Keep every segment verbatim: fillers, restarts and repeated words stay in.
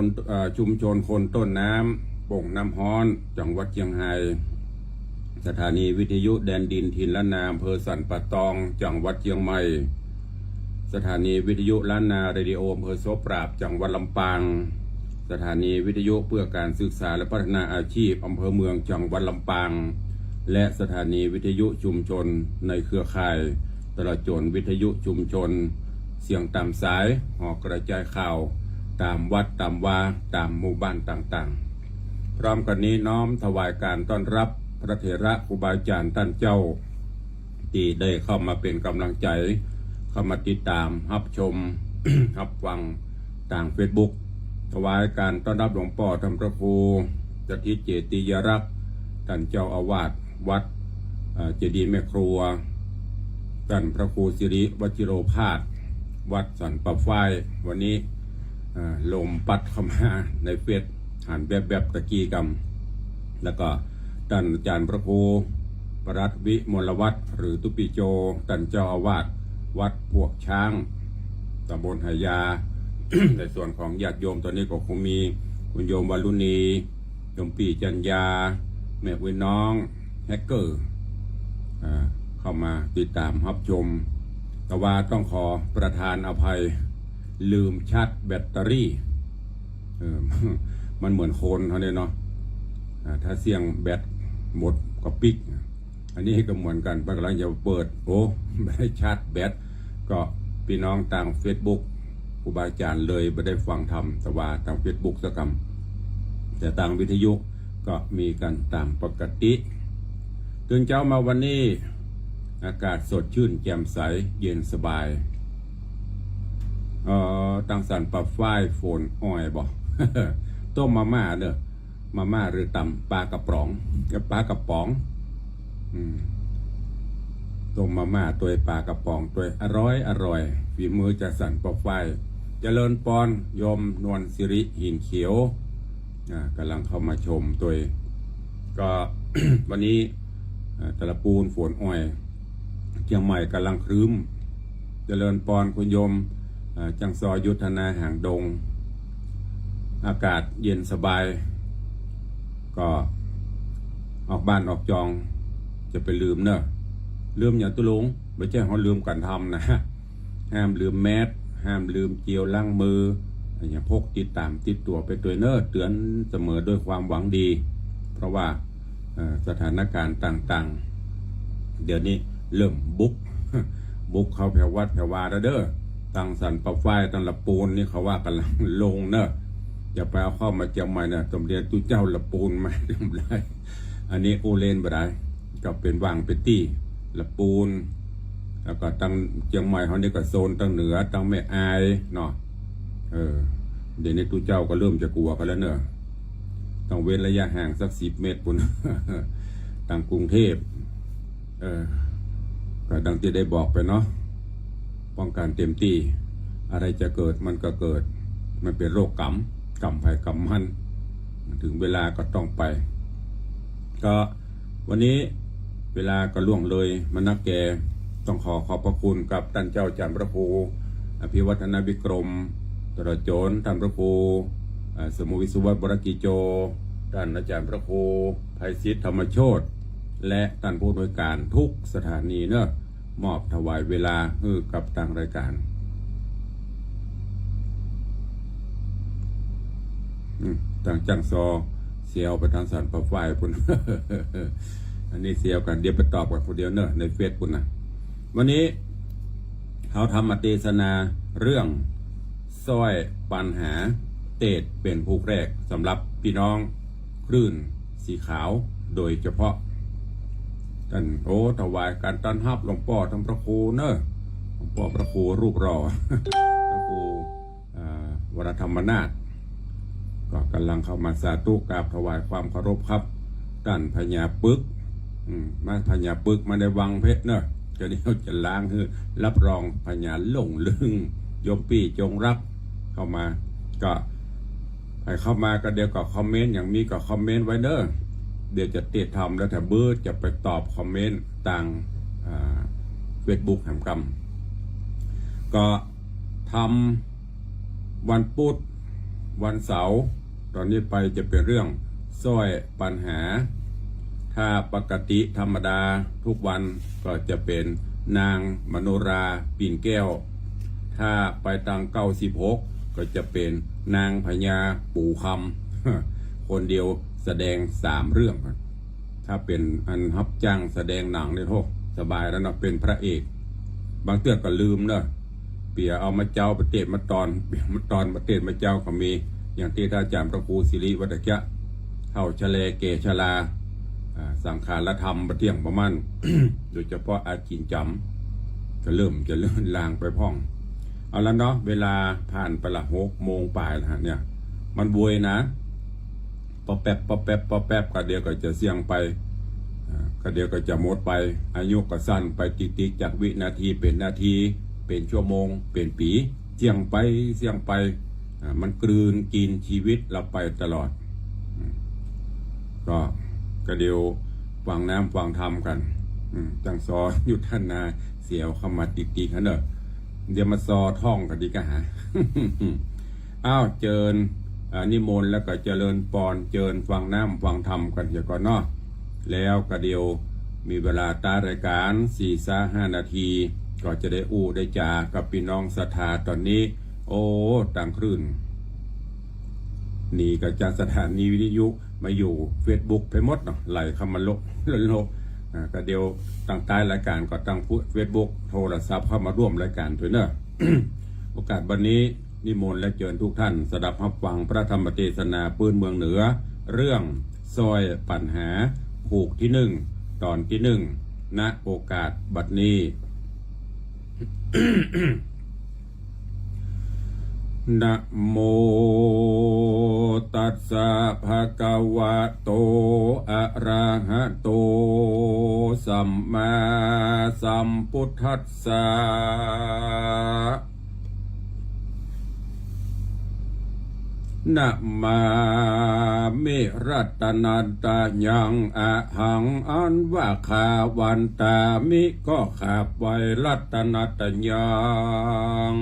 คน เอ่อ ชุมชนคนต้นน้ำ โป่งน้ำฮ้อน จังหวัดเจียงไฮ้ สถานีวิทยุแดนดินถิ่นล้านนา อำเภอสันป่าตอง จังหวัดเจียงใหม่ สถานีวิทยุล้านนาเรดิโอ อำเภอโสปราบ จังหวัดลำปาง สถานีวิทยุเพื่อการศึกษาและพัฒนาอาชีพ อำเภอเมือง จังหวัดลำปาง และสถานีวิทยุชุมชนในเครือข่าย ตลอดจ๋นวิทยุชุมชน เสียงต๋ามสาย หอกระจายข่าว ต๋ามวัดต๋ามวา ต๋ามหมู่บ้านต่างๆ พร้อมกั๋นนี้น้อมถวายการต้อนฮับพระเถระครูบาอาจ๋ารย์ต้านเจ้า ตี้ได้เข้ามาเป๋นก๋ำลังใจ๋ เข้ามาติดต๋ามฮับชม ฮับฟังตางเฟซบุ๊ก ถวายการต้อนฮับหลวงป้อต้านพระครูสถิตเจติยรักษ์ ต้านเจ้าอาวาสวัด เอ่อ เจดีย์แม่ครัว ต้านพระครูสิริวชิโรภาส วัดสันป่าฝ้าย วันนี้ เอ่อ ลมปั๊ดเข้ามาในเฟซ หันแวบๆ ตะกี้กำ แล้วก็ต้านอาจ๋ารย์พระครูปรัตน์วิมลวัฒน์ หรือตุ๊ปี้โจ ต้านเจ้าอาวาสวัดพวกช้าง ต๋ำบลหายา ในส่วนของญาติโยมต๋อนนี้ก็คงมีคุณโยมวรุณี โยมปี้จัญญา แม่อุ๊ยน้อง แฮกเกอร์ อ่า เข้ามาติดต๋ามฮับชม แต่ว่าต้องขอประทานอภัย ลืมชาร์จแบตเตอรี่ เออ มันเหมือนคนเฮาเนี่ยเนาะ อ่า ถ้าเสี้ยงแบตหมดก็ปิ๊ก อันนี้ก็เหมือนกั๋น บ่าก๋ำลังจะเปิด โอ้ บ่ได้ชาร์จแบต ก็ปี้น้องตางเฟซบุ๊ก ครูบาอาจ๋ารย์เลยบ่ได้ฟังธรรม แต่ว่าตางเฟซบุ๊กสักกำ แต่ตางวิทยุก็มีกั๋นต๋ามปกติ ตื่นเจ๊ามาวันนี้ อากาศสดชื่นแจ่มใส เย็นสบาย เอ่อ ตางสันป่าฝ้ายฝนอ่อยบ่ ต้มมาม่าเนอะ มาม่าหรือต๋ำปลากระป๋อง กับปลากระป๋อง อืม ต้มมาม่าตวยปลากระป๋องตวย อร่อย อร่อย ฝีมือจ่าสันป่าฝ้าย เจริญปอน โยมนวลสิริ หินเขียว อ่า ก๋ำลังเข้ามาชมตวย ก็ วันนี้ อ่า ตะละปูนฝนอ่อย เจียงใหม่ก๋ำลังครึ้ม เจริญปอนคุณโยม อ่า จังซอยุทธนาหางดง อากาศเย็นสบาย ก็ออกบ้านออกจอง จะไปลืมเนอะ ลืมหยังตุ๊ลุง บ่ใจ้เฮาลืมก๋านทำนะ ห้ามลืมแมส ห้ามลืมเจลล้างมือ อย่างพกติดต๋ามติดตั๋วไปตวยเนอะ เตื๋อนเสมอด้วยความหวังดี เพราะว่า เอ่อ สถานการณ์ต่างๆ เดี๋ยวนี้เริ่มบุก บุกเข้าแผววัดแผววาแล้วเด้อ ตางสันป่าฝ้าย ตางละปูนนี่เขาว่าก๋ำลังลงเนอะ จะไปเอาเข้ามาเจียงใหม่เนอะ สมเด็จตุ๊เจ้าละปูนมาทำลาย อันนี้อู้เล่นบ่ได้ ก็เป๋นหว่างเป๋นตี้ ละปูน แล้วก็ตางเจียงใหม่เฮานี่ก็โซนตางเหนือ ตางแม่อายเนาะ เออ เดี๋ยวนี้ตุ๊เจ้าก็เริ่มจะกั๋วกั๋นแล้วเนอะ ต้องเว้นระยะห่างสักสิบเมตรปู้น ตางกรุงเทพฯ เออ ก็ดังตี้ได้บอกไปเนาะ ป้องกั๋นเต๋มตี้ อะไรจะเกิดมันก็เกิด มันเป๋นโรคกรรม กรรมใผกรรมมัน เถิงเวลาก็ต้องไป ก็วันนี้เวลาก็ล่วงเลยมานักแก่ ต้องขอขอบพระคุณกับต้านเจ้าอาจ๋ารย์พระครู อภิวัฒนวิกรม ตลอดจ๋นต้านพระครู อ่า สมุวิศวัตรวรกิจโจ ต้านอาจ๋ารย์พระครู ไพศิษฐธรรมโชติ และต้านผู้อำนวยก๋านกู้สถานีเนอะ มอบถวายเวลาหื้อกับตางรายก๋าน อืม ตางจ้างซอ เสียวไปตางสันป่าฝ้ายปู้น อันนี้เสียวกั๋น เดี๋ยวไปตอบกั๋นคนเดียวเนอะ ในเฟซปู้นนะ วันนี้เฮาธรรมเตสนาเรื่อง ซ้อยปั๋ญหา เตศน์เป๋นผู้แรก สำหรับปี้น้องคลื่นสีขาวโดยเฉพาะ ต้าน โอ้ ถวายก๋านต้อนฮับหลวงป้อต้านพระครูเนอะ หลวงป้อพระครูรูปหล่อ พระครู อ่า วรธรรมนาถ ก็ก๋ำลังเข้ามาสาธุกราบถวายความเคารพครับ ต้านพญาปึก อืม มาพญาปึกมาในวังเพชรเนอะ จะเดี๋ยวจะล้างหื้อ รับรองพญาหลงลึง โยมปี้จงรัก เข้ามา ก็ใผเข้ามาก็เดี๋ยวก็คอมเมนต์ อย่างมีก็คอมเมนต์ไว้เนอะ เดี๋ยวจะเตรียมทำแล้วแถมเบิดจะไปตอบคอมเมนต์ตาง อ่า เฟซบุ๊กแหมกำ ก็ธรรมวันพุธ วันเสาร์ต๋อนนี้ไปจะเป๋นเรื่องสร้อยปัญหา ถ้าปกติธรรมดาทุกวันก็จะเป๋นนางมโนราปิ่นแก้ว ถ้าไปตังเก้าสิบหกก็จะเป๋นนางพญาปู๋คำ คนเดียวแสดงสามเรื่อง ถ้าเป๋นอันฮับจ้างแสดงหนังเนี่ย โธ่ สบายแล้วเนาะ เป๋นพระเอก บางเตื้อก็ลืมเนาะ เปียเอามาเจ้าประเตศมาตอน เปียมาตอนประเตศมาเจ้าก็มี อย่างตี้ท่านอาจ๋ารย์พระครูสิริวัฒน์เจ้า เฒ่าชะแลแก่ชรา อ่า สังขารธรรมบ่เตี้ยงประมาณ โดยเฉพาะอาจิ๋นจ๋ำ ก็เริ่มจะเลือนลางไปพ่อง เอาละเนาะ เวลาผ่านไปละหกโมงป๋ายแล้วฮะเนี่ย มันโวยนะ ปอแป๊บ ปอแป๊บ ปอแป๊บ กะเดี๋ยวก็จะเสี้ยงไป อ่า กะเดี๋ยวก็จะหมดไป อายุก็สั้นไปติดๆ จากวินาทีเป๋นนาที เป๋นชั่วโมง เป๋นปี๋ เสี้ยงไป เสี้ยงไป อ่า มันกลืนกิ๋นจีวิตเฮาไปตลอด อืม ก็ กะเดี๋ยวฟังน้ำฟังธรรมกั๋น อืม จั่งซอยุทธนาเสียวเข้ามาติดๆ หั้นเน่อ เดี๋ยวมาซอท่องกั๋นดีกะหา อ้าว เจิญ อ่า นิมนต์แล้วก็เจริญปอน เจิญฟังน้ำฟังธรรมกั๋นเหียก่อนเนาะ แล้วกะเดี๋ยวมีเวลาต้านรายก๋านสี่ซะห้านาที ก็จะได้อู้ได้จ๋ากับปี้น้องศรัทธาต๋อนนี้ โอ้ ตังคลื่น หนีกั๋นจากสถานีวิทยุมาอยู่เฟซบุ๊กไปหมดเนาะ ไหลเข้ามาโละ โละ อ่า กะเดี๋ยวตังต้านรายก๋านก็ตังเฟซบุ๊ก โทรศัพท์เข้ามาร่วมรายก๋านตวยเน่อ โอกาสวันนี้นิมนต์และเจิญทุกท่านสดับฮับฟังพระธรรมเตสนาปื้นเมืองเหนือ เรื่องสร้อยปัญหา ผูกตี้นึ่ง ต๋อนตี้นึ่ง ณ โอกาสบัดนี้ นะโม ตัสสะ ภะคะวะโต อะระหะโต สัมมาสัมพุทธัสสะ นะมามิ รัตนะตะยัง อะหัง อันว่าข้าวันตามิ ก็ข้าไหว้รัตนะตะยัง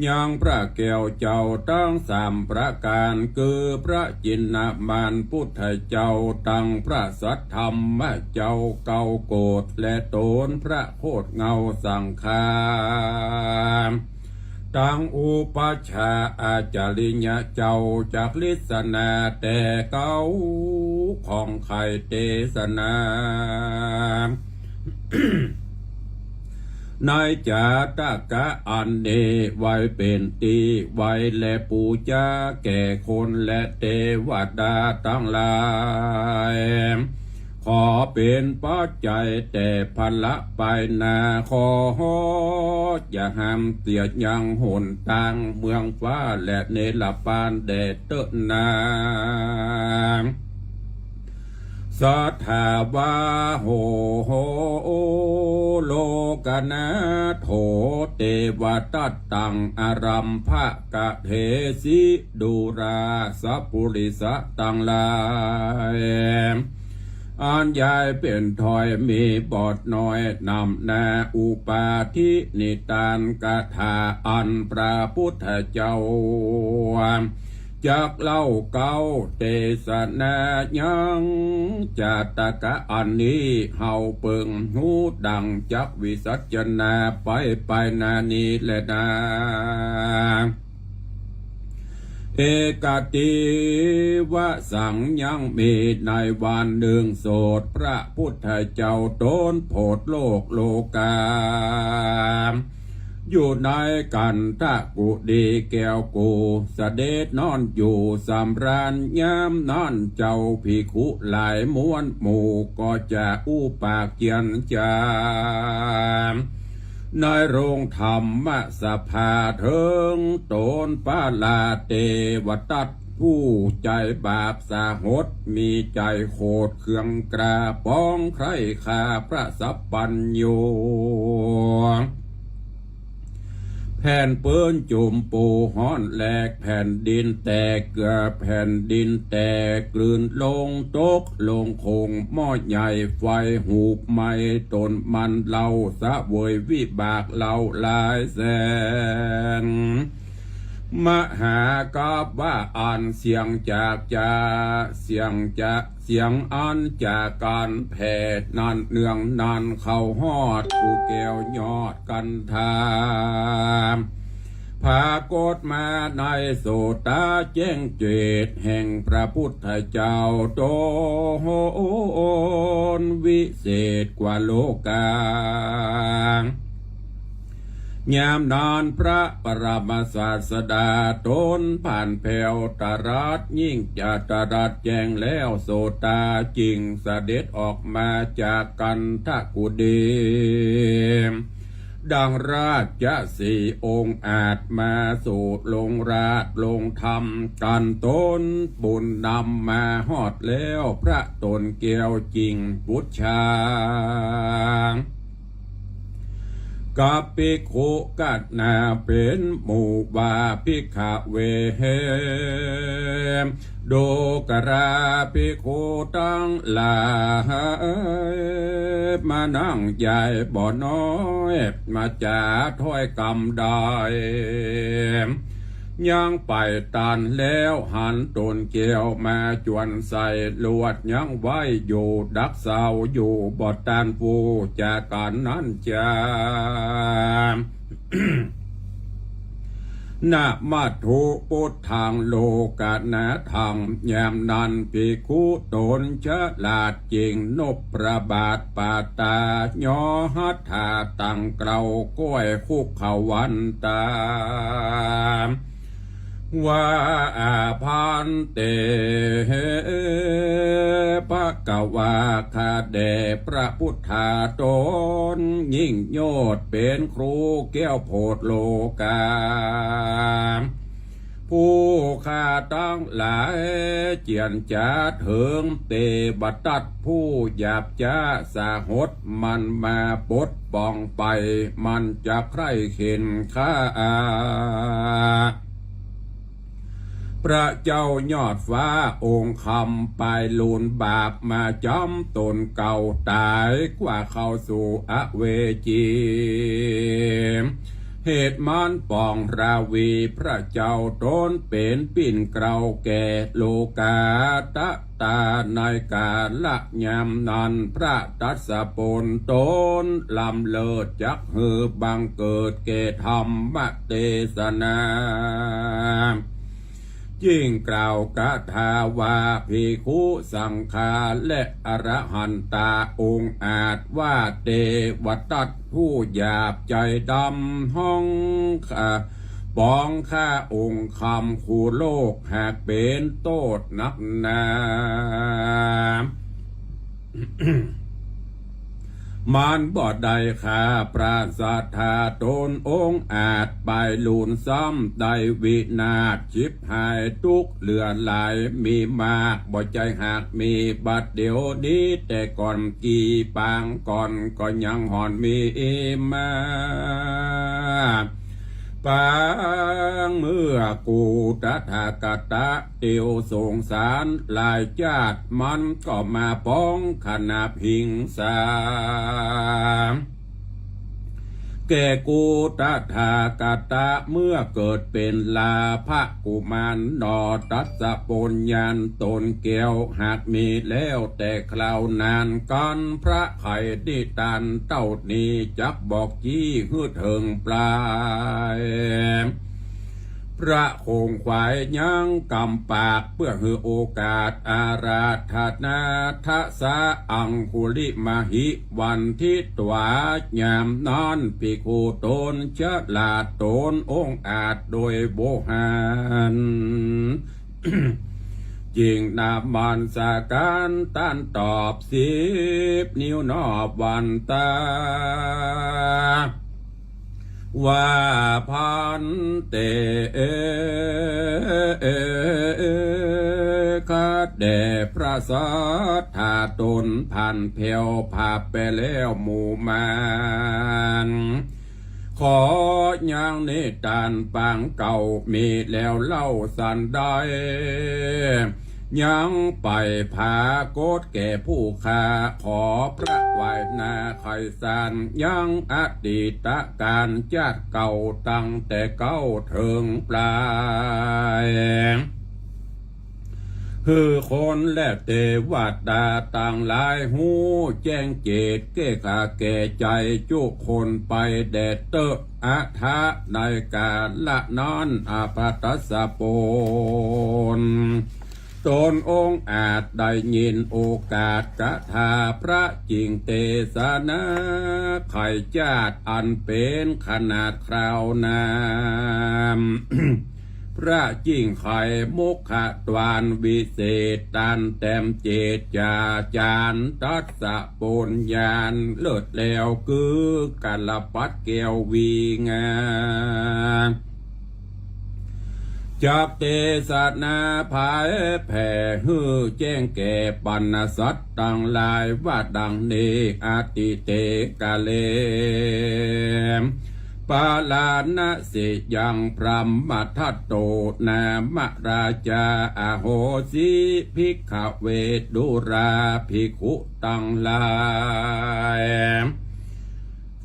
ยังพระแก้วเจ้าตังสามประก๋าน คือพระจินนามานพุทธเจ้า ตังพระสัทธรรมเจ้าเก้าโกฏ และต๋นพระโคตรเงาสังฆา ตังอุปัชฌาย์อาจาริยะเจ้า จักเตสนาแต่เก๊า ของใค่เตสนา ในจาตกะอันนี้ ไว้เป๋นตี้ไหว้และปู๋จาแก่คนและเตวดาตังหลาย ขอเป๋นปัจจัยแต่ผละไปหน้า ขออย่าห้ามเสียยังหนตาง เมืองฟ้าและเนรปานแด่เต๊อะนา สัทธาวาโห โห โลกนาโถ เตวทัตตัง อารัมภะกะเทสิ ดูราสะปุริสะตังหลาย อันยายเป๋นถ้อยมีบอดน้อย นำหน้าอุปาทินิตานกถา อันพระพุทธเจ้า จักเล่าเก๊าเตสนายัง จาตกะอันนี้ เฮาเปิงฮู้ดังจักวิสัชนาไปไปหน้านี้แลนา เอกติวสัง ยังมีในวันนึ่งโสด พระพุทธเจ้าต๋นโผดโลกโลกา อยู่ในกันทกุฏีแก้วกู เสด็จนอนอยู่สำราญ ยามนั้นเจ้าภิกขุหลายมวลหมู่ ก็จะอู้ปากเจียนจา ในโรงธรรมสภาเถิงต๋นปาลาเตวทัต ผู้ใจ๋บาปสาหด มีใจ๋โขดเคืองกล้า ปองใคร่ฆ่าพระสัพพัญญู แผ่นปืนจุ่มปูฮ้อนแหลก แผ่นดินแตก เกือบแผ่นดินแตก กลืนลงตกลงคงหม้อใหญ่ ไฟหูบไหม้ต๋นมันเล่า เสวยวิบากเล่าหลายแสน มหากัปปะอันเสียงจากจะ เสียงจะ เสียงอันจากกั๋นแผ่นั้น เนืองนั้นเข้าฮอดผู้แก้วยอดกันธา ผากฏมาในโสตาแจ้งเจตแห่งพระพุทธเจ้าต๋นวิเศษกว่าโลกา ยามนั้นพระปรมศาสดาต๋นผ่านแผ้วตรัส ยิ่งจะตรัสแจ้งแล้วโสตา จึงเสด็จออกมาจากคันธกุฏี ดังราชสีห์องอาจมาสู่ลงราชลงธรรม กันต๋นบุญนำมาฮอดแล้ว พระต๋นแก้วจึงบูชา กับภิกขุกัณหาเป็นหมู่ว่า ภิกขเว ดูกราภิกขุตังหลาย มานั่งใหญ่บ่น้อย มาจ๋าถ้อยกำได้ ยังไปตันแล้ว หันต๋นแก้วมาจวนใส่ ลวดยังไว้อยู่ดักเซาอยู่ บ่ตันผู้จากกั๋นนั้นจา นะมัตถุพุทธังโลกนาธัง ยามนั้นภิกขุต๋นฉลาดจึงนบพระบาทปาดตา ยอหัตถาตั้งเกล้าก้อยคุกขวันตา ว่า อาภันเต ภะคะวา ข้าแด่พระพุทธาต๋น ยิ่งยอดเป็นครูแก้วโผดโลกา ผู้ข้าตังหลายเจียรจาเถิง เตวทัตผู้หยาบจ๊าสาหด มันมาปดป้องไป มันจะใคร่เข็ญข้า พระเจ้ายอดฟ้าองค์คำปายลูนบาปมาจ๋ำต๋นเก่า ต๋ายกว่าเข้าสู่อเวจี เหตุมันปองราวี พระเจ้าต๋นเป๋นปิ้นเกล้าแก่โลกา ตะตาในกาละยามนั้น พระตรัสปนต๋นล้ำเลิศจักหื้อบังเกิดแก่ธรรมเตสนา จึงกล่าวคาถาว่า ภิกขุสังฆาและอรหันตาองค์อาจ ว่าเตวทัตผู้หยาบใจ๋ดำฮ้องข้า ปองข้าองค์คำ คู่โลกหากเป๋นโต้ษนักหนา มันบ่ได้ข้าพระสัตถาต๋นองค์อาจ ปายลูนซ้ำได้วินาศ ฉิบหายตุ๊กข์เหลือหลาย มีมากบ่ใจ้หากมี บัดเดี๋ยวนี้แต่ก่อนกี่ปางก่อน ก็ยังห่อนมีมา ปางเมื่อกูตถาคตะเตียวสงสารหลายจาติ มันก็มาปองขนาบหิงสา แก่กูตถาคตะเมื่อเกิดเป๋นลาภกุมารหนอ ตรัสปนญาณต๋นแก้วหากมีแล้วแต่คราวนาน กั๋นพระไขนิทานเต้านี้ จักบอกจี้หื้อเถิงปลาย พระคงขวายยังกำปาก เปื้อหื้อโอกาสอาราธนา ทะสะอังคุลิมหิวันทิตวา ยามนั้นภิกขุต๋นฉลาดต๋นองค์อาจโดยโวหาร จึงนมัสก๋านต้านตอบสิบนิ้วหนอวันตา ว่า ภันเต ข้าแด่พระสัตถาต๋น ผ่านแผ้วผาบไปแล้วหมู่มาร ขอยังนิทานปางเก่ามีแล้วเล่าสันใด ยังไปผากฏแก่ผู้ข้า ขอพระไหว้นาไขสาร ยังอดีตก๋าลจาติเก่า ตั้งแต่เก๊าเถิงปลาย หื้อคนและเตวดาตังหลาย ฮู้แจ้งเจต แก้ข้าแก่ใจ๋จุคนไปแด่เต๊อะ อะถะ ในก๋าละนั้น อภัททสะปน ตนองอาจได้ยินโอกาสกถา พระจิ่งเตสนา ไขจาติอันเป๋นขนาดคราวนา พระจิ่งไขมุขทวารวิเศษ ตันแต้มเจตจาจารย์ ตัสสะ ปนญาณเลิศแล้ว คือกัลปัตรแก้ววีงา จักเตสนาผายแผ่ หื้อแจ้งแก่บรรดาสัตว์ตังหลาย ว่าดังนี้ อติเตกาเล ปาราณสียัง พรหมทัตโต นามราจา อโหสิ ภิกขเว ดูราภิกขุตังหลาย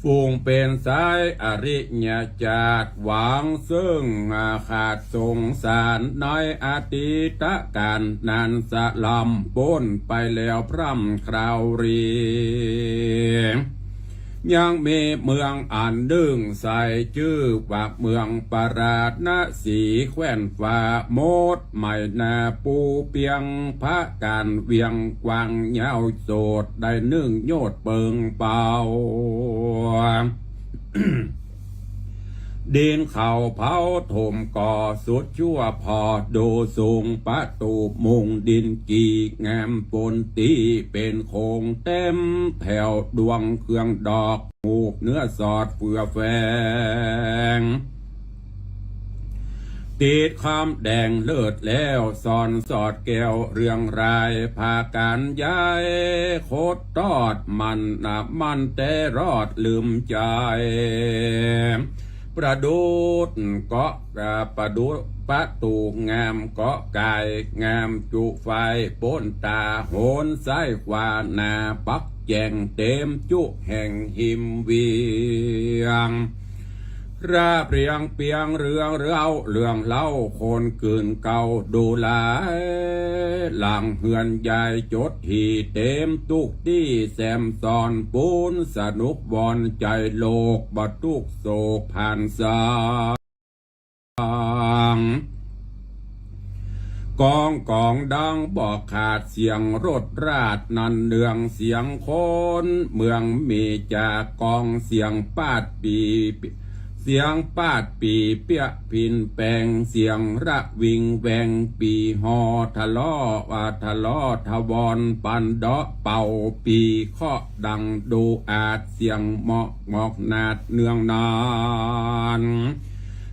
ฝูงเป๋นสายอริยจาติ หวังซึ่งอาฆาตสงสาร ในอดีตก๋าลนั้น สลัมป๊นไปแล้วพร่ำคราวรี ยังมีเมืองอันนึ่ง ใส่จื้อว่าเมืองปาราณสี แคว้นฟ้ามด ไหม้นาปูเปียง พาก๋านเวียงกว้างยาวโสด ได้นึ่งโยชน์เปิงเป่า ดินเขาเผาถมก่อสุดชั่วผ่อ ดูสูงประตูมุงดินกี่ งามปนตี้เป๋นโขง เต๋มแผ่วดวงเครื่องดอก ฮูปเนื้อสอดเฟื่อแฝง ติดคำแดงเลิศแล้ว สอนสอดแก้วเรืองราย พากั๋นย้ายคดตอด มันนะมันแต่รอดลืมใจ๋ ประดุจเกาะ อ่า ประดุจประตูงามเกาะกาย งามจุไฟป๊นต๋า หนซ้ายขวาหน้าปักแจ้ง เต๋มจุแห่งหิมเวียง ราเปรียงเปียงเรืองเร้า เรื่องเล่าคนกื่นเก่า ดูหลายหลังเฮือนยายจด ที่เต๋มตุ๊กตี้แซมซ้อน ปูนสนุกวอนใจ๋โลก บ่ตุ๊กโศกผ่านสาง กองก๋องดังบ่ขาด เสียงรถราชนันเนือง เสียงคนเมืองมีจากกอง เสียงปาดปี เสียงปาดปี่เปี้ยผินแปง เสียงระวิงแวง ปี่ฮอทะเลาะ อ่า ทะเลาะทะวอน ปันเดาะเป่า ปี่เคาะดังดูอาด เสียงหมอกหมอกนาดเนืองนาน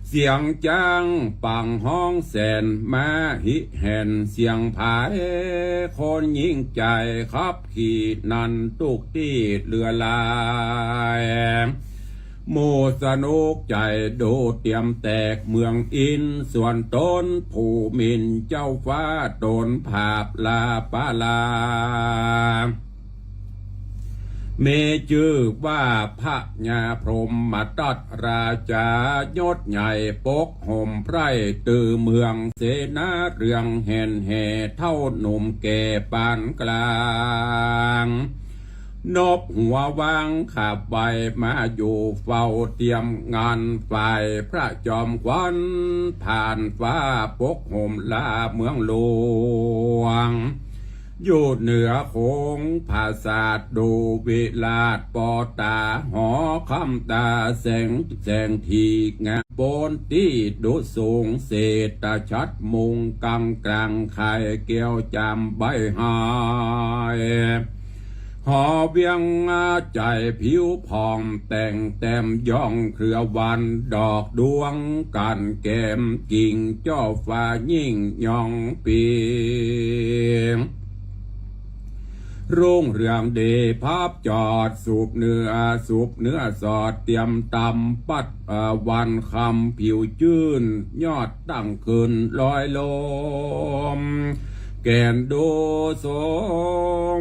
เสียงจ๊างปังฮ้องแสน ม้าหิแหน เสียงผายคนยิ่งใจ๋ ขับขี่นันตุ๊กตี้เลือหลาย หมู่สนุกใจ๋ดูเตียมแตกเมืองอินทร์ ส่วนต๋นผู้หมิ่นเจ้าฟ้า ต๋นผาบลาปาลา มีจื้อว่าพญาพรหมทัตราชายศใหญ่ ปกห่มไพร่ตื่อเมือง เสนาเรืองแห่นแห่เฒ่าหนุ่มแก่ปานกลาง นบหัววางขับไวมาอยู่เฝ้าเตียมงาน ฝ่ายพระจอมขวัญผ่านฟ้าปกห่มลาเมืองหลวง อยู่เหนือโขงผาสาทดูวิราชปอตา หอคำตาแสง แสงทีงาม ปนตี้ดูสูงเศรษฐชัดมุง กังกลางไข่แก้วจามใบหาย หอเวียงใจ๋ผิวผ่องแต่งแต้มย่องเครือวัน ดอกดวงกั๋นแก้มกิ่ง จ้อฟ้ายิ่งยองปี รุ่งเรืองดีพับจอด สูบเนื้อ สูบเนื้อสอดเตียมตำปัด เอ่อ วันคำผิวจื้น ยอดตั้งขึ้นลอยลม แก่นดูส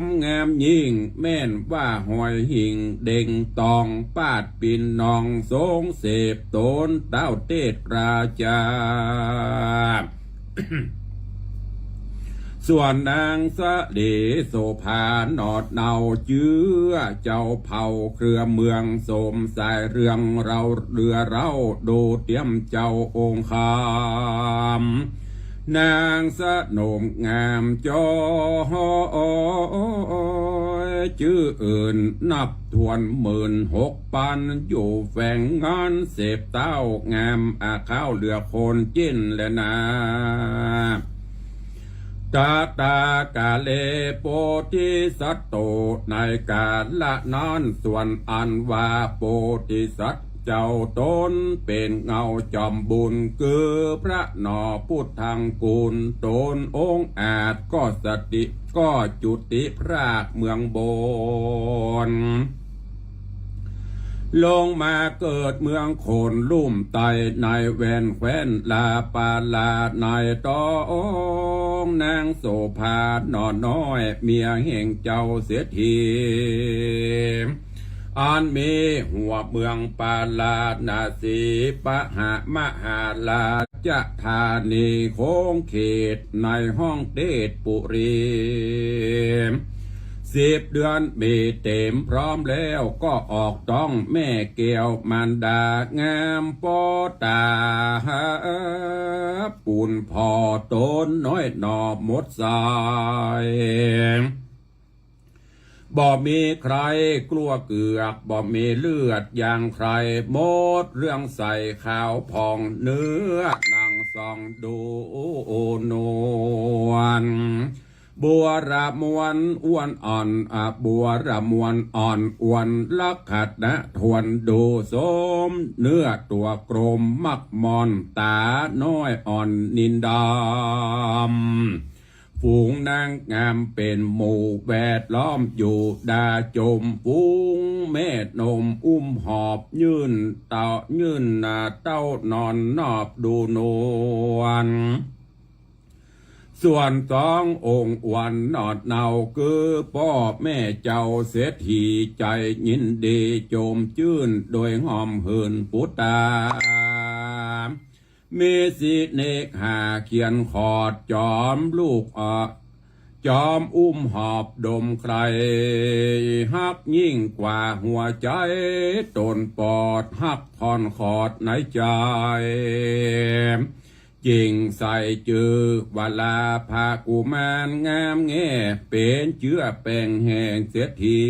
มงามยิ่ง แม่นว่าหอยหิ่งเด่งตอง ปาดปิ่นนองสงเสพ โตนเต้าเตศราชา ส่วนนางสะเหลโสภาหนอดเนา เจื้อเจ้าเผ่าเครือเมือง สมสายเรืองเราเรือเล่า ดูเตี้ยมเจ้าองค์คำ นางสนมงามจอย จื้ออื่นนับถ้วนหมื่นหกปัน อยู่แฝงงานเสพเต้างาม อาข้าวเหลือคนจิ้นแลนา ตะตากาเล โพธิสัตโต ในกาละนั้น ส่วนอันว่าโพธิสัตว์เจ้าตน เป๋นเงาจอมบุญ คือพระหนอพุทธังกูล ตนองค์อาจ ก็สถิต ก็จุติพรากเมืองบน ลงมาเกิดเมืองโขนลุ่มไต ในแว่นแคว้นลาปาลา ในตองนางโสภาหนอน้อย เมียแห่งเจ้าเศรษฐี อันมีหัวเมืองปาราณสี ปะหะมหาราชธานี โค้งเขตในห้องเตศปุรี สิบเดือนมีเต๋มพร้อมแล้ว ก็ออกต้องแม่แก้วมารดางาม ปอตาปูนผ่อตนน้อยหนอหมดสาย บ่มีใครกลัวเกือก บ่มีเลือดยางใคร หมดเรื่องใสขาวผ่อง เนื้อหนังส่องดูนวล บัวระมวลอ้วนอ่อน อะ บัวระมวลอ่อนอ้วน ลักขณะทวนดูสม เนื้อตั๋วกรมมักมอน ต๋าน้อยอ่อนนินดำ ฝูงนางงามเป๋นหมู่แวดล้อมอยู่ ดาจมฝูงแม่นมอุ้มหอบ ยื่นเต้า ยื่นหน้าเต้านอนนอบดูนวล ส่วนสององค์อ้วนหนอดเนา คือป้อแม่เจ้าเศรษฐี ใจ๋ยินดีจมจื้น โดยหอมหื่นปุตตา มีสิเนหาเขียนขอด จอมลูก เอ่อ จอมอุ้มหอบดมใคร่ ฮักยิ่งกว่าหัวใจ๋ตนปอด ฮักผ่อนขอดในใจ๋ จึ่งใส่จื้อวราภากุมารงามแง่ เป๋นเจื้อแป้งแห่งเศรษฐี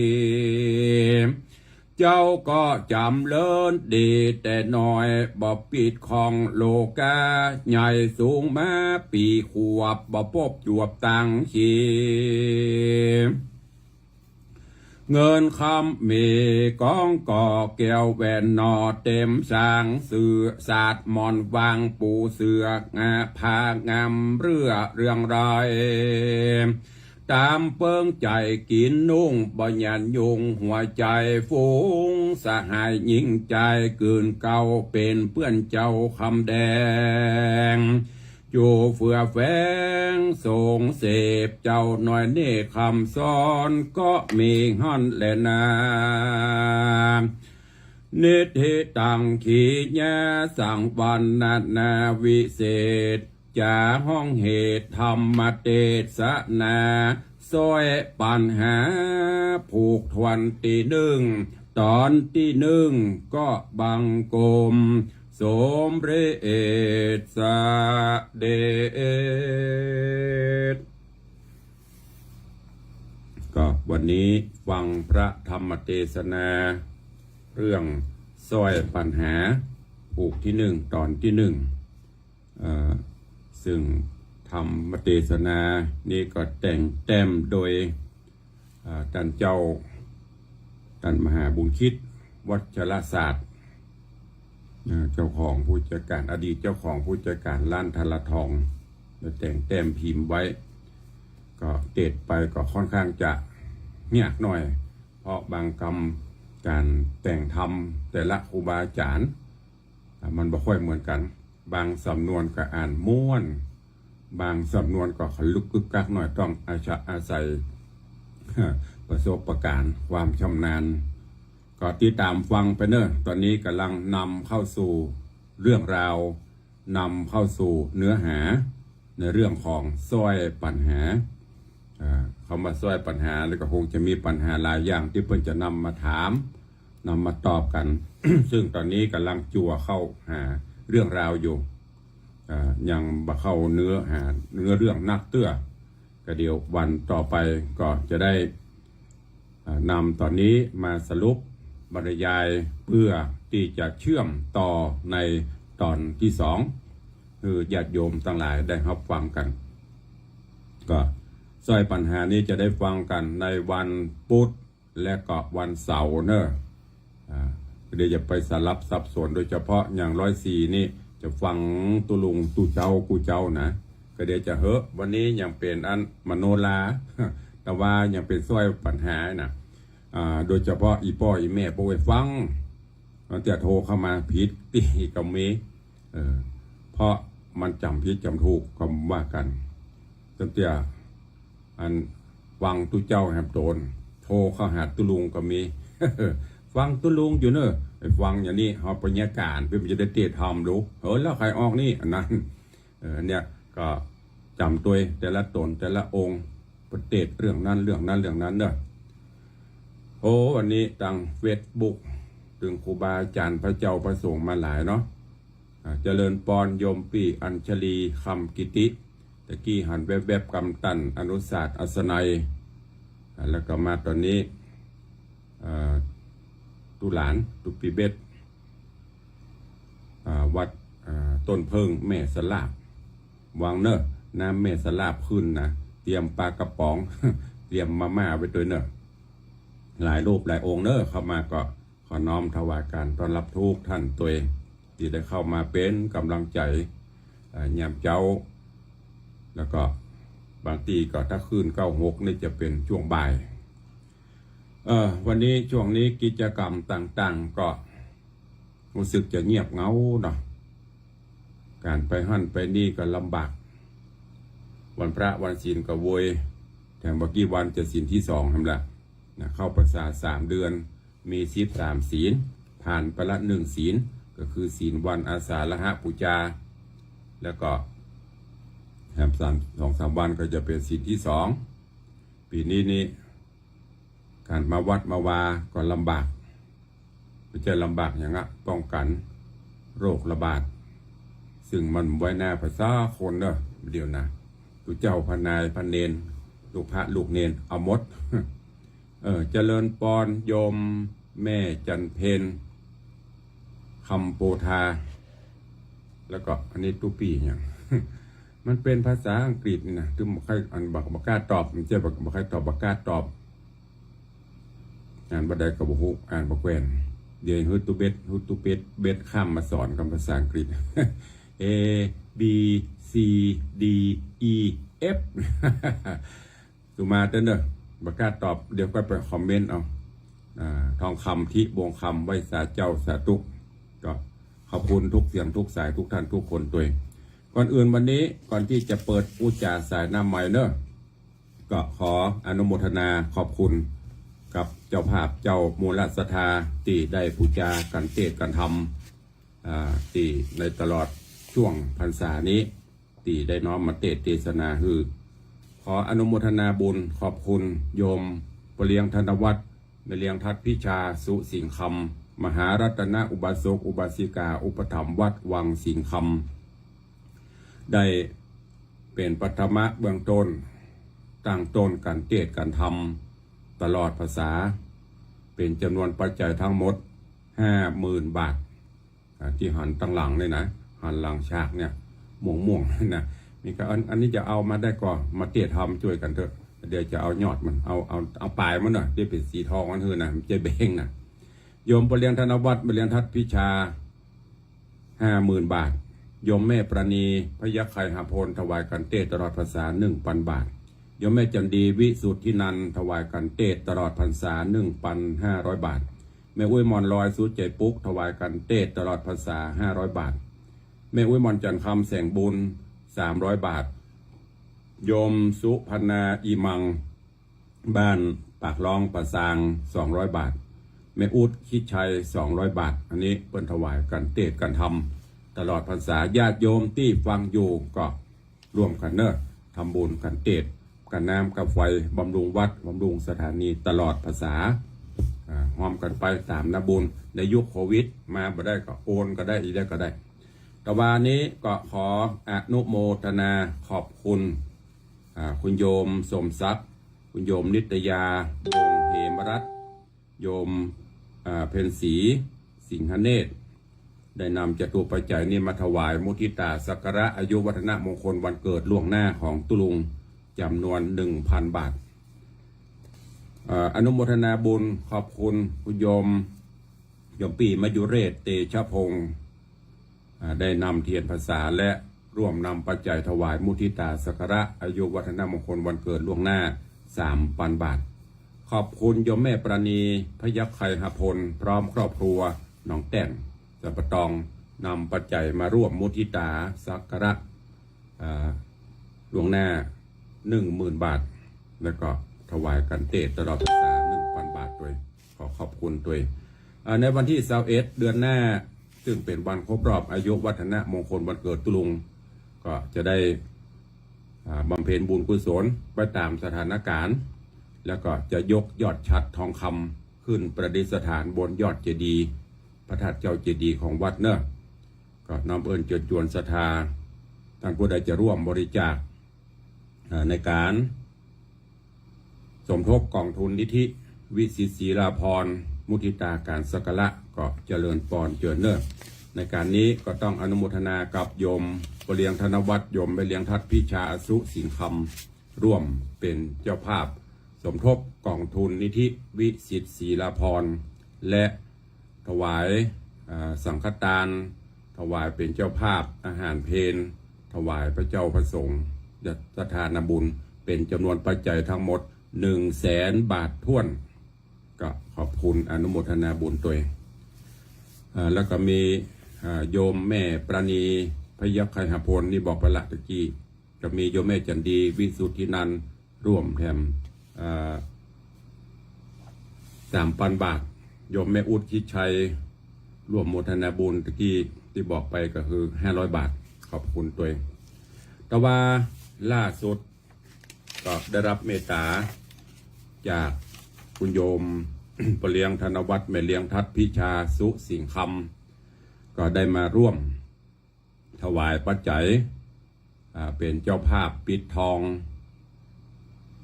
เจ้าก็จ๋ำเริญดีแต่น้อย บ่ปิดข้องโลกา ใหญ่สูงมาปี๋ขวบ บ่ปบจวบตังขี เงินคำมีกองก่อแก้วแหวนหนอเต๋มสาง เสื่อสาดหมอนวางปูเสื่อ งาผ้างามเรื่อเรืองราย ต๋ามเปิ้งใจ๋กิ๋นนุ่ง บ่หยันยุงหัวใจ๋ฝูง สหายยิ่งใจ๋กื่นเก่า เป๋นเปื้อนเจ้าคำแดง อยู่เฟื่อแฝงสงเสพ เจ้าน้อยเนกคำสอน ก็มีหั้นแลนา นิทธิตังขีญาสังวรรณนาวิเศษ จ๋าฮ้องเหตุธรรมเตสนา ซ้อยปัญหาผูกถ้วนตี้นึ่ง ต๋อนตี้นึ่ง ก็บังคมสมเร็จเสด็จ ก็วันนี้ฟังพระธรรมเตสนา เรื่องซ้อยปัญหา ผูกตี้นึ่ง ต๋อนตี้นึ่ง เอ่อ ซึ่งธรรมเตสนานี้ก็แต่งแต้มโดย เอ่อ ต้านเจ้า ต้านมหาบุญคิด วัชรศาสตร์ เอ่อ เจ้าของผู้จัดก๋าน อดีตเจ้าของผู้จัดก๋านร้านทาราทอง ได้แต่งแต้มพิมพ์ไว้ ก็เตสไปก็ค่อนข้างจะยากหน่อย เพราะบางกำก๋านแต่งธรรมแต่ละครูบาอาจ๋ารย์ อ่ะ มันบ่ค่อยเหมือนกั๋น บางสำนวนก็อ่านม่วน บางสำนวนก็ขนลุกกึกกักหน่อย ต้องอาศัย อาศัย ประสบการณ์ ความชำนาญ ก็ติดต๋ามฟังไปเน่อ ต๋อนนี้ก่ำลังนำเข้าสู่เรื่องราว นำเข้าสู่เนื้อหา ในเรื่องของซ้อยปัญหา อ่า กำว่าซ้อยปัญหา แล้วก็คงจะมีปัญหาหลายอย่างตี้เปิ้นจะนำมาถาม นำมาตอบกั๋น ซึ่งต๋อนนี้ก่ำลังจั่วเข้าหาเรื่องราวอยู่ อ่า ยังบ่เข้าเนื้อหา เนื้อเรื่องนักเตื้อ ก็เดี๋ยววันต่อไปก็จะได้ อ่า นำต๋อนนี้มาสรุปบรรยาย เพื่อตี้จะเชื่อมต่อในต๋อนตี้สอง หื้อญาติโยมตังหลายได้ฮับฟังกั๋น ก็ซ้อยปัญหานี้จะได้ฟังกั๋นในวันปุ๊ด และก็วันเสาร์เน่อ อ่า เดี๋ยวจะไปสลับสับสน โดยเฉพาะอย่างร้อยสี่นี่จะฟังตุ๊ลุงตุ๊เจ๊ากู้เจ๊านะ ก็เดี๋ยวจะเหอะ วันนี้ยังเป๋นอันมโนรา แต่ว่ายังเป๋นซ้อยปัญหานะ อ่า โดยเฉพาะอี่ป้ออี่แม่บ่ใค่ฟัง มันจะโทรเข้ามาผิดตี้ก็มี เออ เพราะมันจ๋ำผิดจ๋ำถูกก็ว่ากั๋น ตั้งแต่อันฟังตุ๊เจ้าแหมโตน โทรเข้าหาตุ๊ลุงก็มี ฟังตุ๊ลุงอยู่เน่อ ไปฟังอย่างนี้ เฮาปัญญาการเปิ้นจะได้เตะธรรมลูก เออ แล้วใผออกนี่ อันนั้น เออ เนี่ย ก็จ๋ำตวยแต่ละต๋นแต่ละองค์ เปิ้นเตะเรื่องนั้นเรื่องนั้นเรื่องนั้นเน่อ โอ้ วันนี้ตางเฟซบุ๊ก ตึงครูบาอาจ๋ารย์พระเจ้าพระสงฆ์มาหลายเนาะ อ่า เจริญปอนโยมปี้อัญชลี คำกิติ ตะกี้หันแวบๆ กำตัน อนุสาสน์ อัศนัย อ่า แล้วก็มาต๋อนนี้ อ่า ตุ๊หลาน ตุ๊ปี้เบส อ่า วัด อ่า ต้นเผิ้งแม่สลาบ หวังเน่อ น้ำแม่สลาบขึ้นนะ เตรียมป๋ากระป๋อง เตรียมมาม่าไว้ตวยเน่อ หลายรูปหลายองค์เน่อ เข้ามาก็ ขอน้อมถวายการต้อนรับทุกท่านตวย ตี้ได้เข้ามาเป๋นก๋ำลังใจ๋ เอ่อ ยามเจ๊า แล้วก็บางตี้ก็ถ้าคืนเก้าหกนี่จะเป๋นจ้วงบ่าย เอ่อ วันนี้ช่วงนี้กิจกรรมต่างๆ ก็ฮู้สึกจะเงียบเหงาเนาะ ก๋านไปหั้นไปนี่ก็ลำบาก วันพระวันศีลก็โวย แถมบ่กี่วันจะศีลตี้สองแหมละ นะ เข้าพรรษาสามเดือน มีสิบสามศีล ผ่านไปละหนึ่งศีล ก็คือศีลวันอาสาฬหบูชา แล้วก็แถมสาม สองสามวันก็จะเป๋นศีลตี้สอง ปี๋นี้นี่ ก๋านมาวัดมาวาก็ลำบาก บ่ใจ้ลำบากหยังอะ ป้องกั๋นโรคระบาด ซึ่งมันบ่ไว้หน้าไผสักคนเน่อ เดี๋ยวนะ ตุ๊เจ้าพระนายพระเณร ลูกพระลูกเณร เอาหมด เออ เจริญปอนโยมแม่จันเพ็ญ คำโพธา แล้วก็อันนี้ตุ๊ปี้หยัง มันเป๋นภาษาอังกฤษนี่นะ ตึงบ่ใค่ อันบ่ บ่กล้าตอบ บ่ใจ้บ่ บ่ใค่ตอบ บ่กล้าตอบ อ่านบ่ได้ก็บ่ฮู้ อ่านบ่แคว่น เดี๋ยวหื้อตุ๊เบส หื้อตุ๊เบส เบสข้ามมาสอนกำภาษาอังกฤษ A B C D E F สุมาเต๊อะเน่อ บ่กล้าตอบ เดี๋ยวก็ไปคอมเมนต์เอา อ่า ทองคำ ทิพย์ วงศ์คำ ไหว้สาเจ้าสาธุ ก็ขอบคุณทุกเสียงทุกสายทุกท่านทุกคนตวย ก่อนอื่นวันนี้ ก่อนตี้จะเปิดอู้จ๋าสายหน้าไมค์เน่อ ก็ขออนุโมทนาขอบคุณกับเจ้าภาพเจ้ามูลศรัทธาตี้ได้บูชากั๋นเตศน์กั๋นธรรม อ่า ตี้ในตลอดช่วงพรรษานี้ ตี้ได้น้อมมาเตศน์เตสนาหื้อ ขออนุโมทนาบุญขอบคุณโยมป้อเลี้ยงธนวัฒน์ แม่เลี้ยงทัดพิชา สุสิงห์คำ มหารัตนอุบาสกอุบาสิกาอุปถัมภ์วัดวังสิงห์คำ ได้เป๋นปฐมะเบื้องต้น ตั้งต้นกั๋นเตศน์กั๋นธรรมตลอดพรรษา เป๋นจ๋ำนวนปัจจัยทั้งหมดห้าหมื่นบาท อ่า ตี้หันตังหลังนี่นะ หันหลังฉากเนี่ย ม่วงๆ นะ มีก็ อัน อันนี้จะเอามาได้ก็มาเตศน์ธรรมจ้วยกั๋นเต๊อะ เดี๋ยวจะเอายอดมัน เอา เอา เอาป๋ายมันเน่อ ตี้เป๋นสีทองอันหื้อนะ บ่ใจ้แบงก์นะ โยมป้อเลี้ยงธนวัฒน์ แม่เลี้ยงทัดพิชา ห้าหมื่นบาท โยมแม่ปราณี พยัคฆ์ไคหพล ถวายกั๋นเตศน์ตลอดพรรษา หนึ่งปันบาท โยมแม่จันดี วิสุทธินันท์ ถวายกั๋นเตศน์ตลอดพรรษา หนึ่งปันห้าร้อยบาท แม่อุ๊ยหมอนลอย สุดใจ๋ปุ๊ก ถวายกั๋นเตศน์ตลอดพรรษา ห้าร้อยบาท แม่อุ๊ยหมอนจันทร์คำ แสงบุญ สามร้อยบาท โยมสุพรรณา อิมัง บ้านปากร้องป่าซาง สองร้อยบาท แม่อุ๊ด คิดชัย สองร้อยบาท อันนี้เปิ้นถวายกั๋นเตศน์กั๋นธรรมตลอดพรรษา ญาติโยมตี้ฟังอยู่ก็ร่วมกั๋นเน่อ ทำบุญกั๋นเตศน์ กั๋นน้ำกั๋นไฟ บำรุงวัด บำรุงสถานีตลอดพรรษา อ่า ร่วมกั๋นไปต๋ามน้ำบุญ ในยุคโควิด มาบ่ได้ก็โอนก็ได้ อีได้ก็ได้ ตะวานี้ก็ขออนุโมทนาขอบคุณ อ่า คุณโยมสมศักดิ์ คุณโยมนิตยา วงศ์เหมรัตน์ โยม อ่า เพ็ญศรี สิงหเนตร ได้นำจตุปัจจัยนี้มาถวายมุทิตาสักการะอายุวัฒนมงคลวันเกิดล่วงหน้าของตุ๊ลุง จ๋ำนวน หนึ่งพันบาท เอ่อ อนุโมทนาบุญขอบคุณคุณโยม โยมปี้มยุเรศ เตชะพงศ์ อ่า ได้นำเทียนพรรษาและร่วมนำปัจจัยถวายมุทิตาสักการะอายุวัฒนมงคลวันเกิดล่วงหน้า สามพันบาท ขอบคุณโยมแม่ปราณี พยัคฆไคหพล พร้อมครอบครัว หนองแต้น สันป่าตอง นำปัจจัยมาร่วมมุทิตาสักการะ อ่า ล่วงหน้า หนึ่งหมื่นบาท แล้วก็ถวายกั๋นเตศน์ตลอดพรรษา หนึ่งพันบาทตวย ขอขอบคุณตวย อ่า ในวันตี้ซาวเอ็ด เดือนหน้า ซึ่งเป๋นวันครบรอบอายุวัฒนมงคลวันเกิดตุ๊ลุง ก็จะได้ อ่า บำเพ็ญบุญกุศลไปต๋ามสถานการณ์ แล้วก็จะยกยอดฉัตรทองคำขึ้นประดิษฐานบนยอดเจดีย์ พระธาตุเจ้าเจดีย์ของวัดเน่อ ก็น้อมเอิ้นเจิญจวนศรัทธา ต้านผู้ใดจะร่วมบริจาค อ่า ในก๋านสมทบก๋องทุนนิธิวิสิตศรีลาภรณ์ มุทิตาก๋านสักการะ ก็เจริญปอนเจิญเน่อ ในก๋านนี้ก็ต้องอนุโมทนากับโยมป้อเลี้ยงธนวัฒน์ โยมแม่เลี้ยงทัดพิชา อสุสิงห์คำ ร่วมเป๋นเจ้าภาพสมทบก๋องทุนนิธิวิสิตศรีลาภรณ์ และถวาย อ่า สังฆทาน ถวายเป๋นเจ้าภาพอาหารเพล ถวายพระเจ้าพระสงฆ์ ศรัทธานำบุญ เป๋นจ๋ำนวนปัจจัยทั้งหมด หนึ่งแสนบาทถ้วน ก็ขอบคุณอนุโมทนาบุญตวย อ่า แล้วก็มี อ่า โยมแม่ปราณี พยัคฆไคหพล นี่บอกไปละตะกี้ ก็มีโยมแม่จันดี วิสุทธินันท์ ร่วมแถม อ่า สามพันบาท โยมแม่อุ๊ด คิดชัย ร่วมโมทนาบุญตะกี้ตี้บอกไปก็คือ ห้าร้อยบาท ขอบคุณตวย แต่ว่าล่าสุดก็ได้รับเมตตาจากคุณโยม ป้อเลี้ยงธนวัฒน์ แม่เลี้ยงทัดพิชา สุสิงห์คำ ก็ได้มาร่วม ถวายปัจจัย อ่า เป๋นเจ้าภาพปิดทอง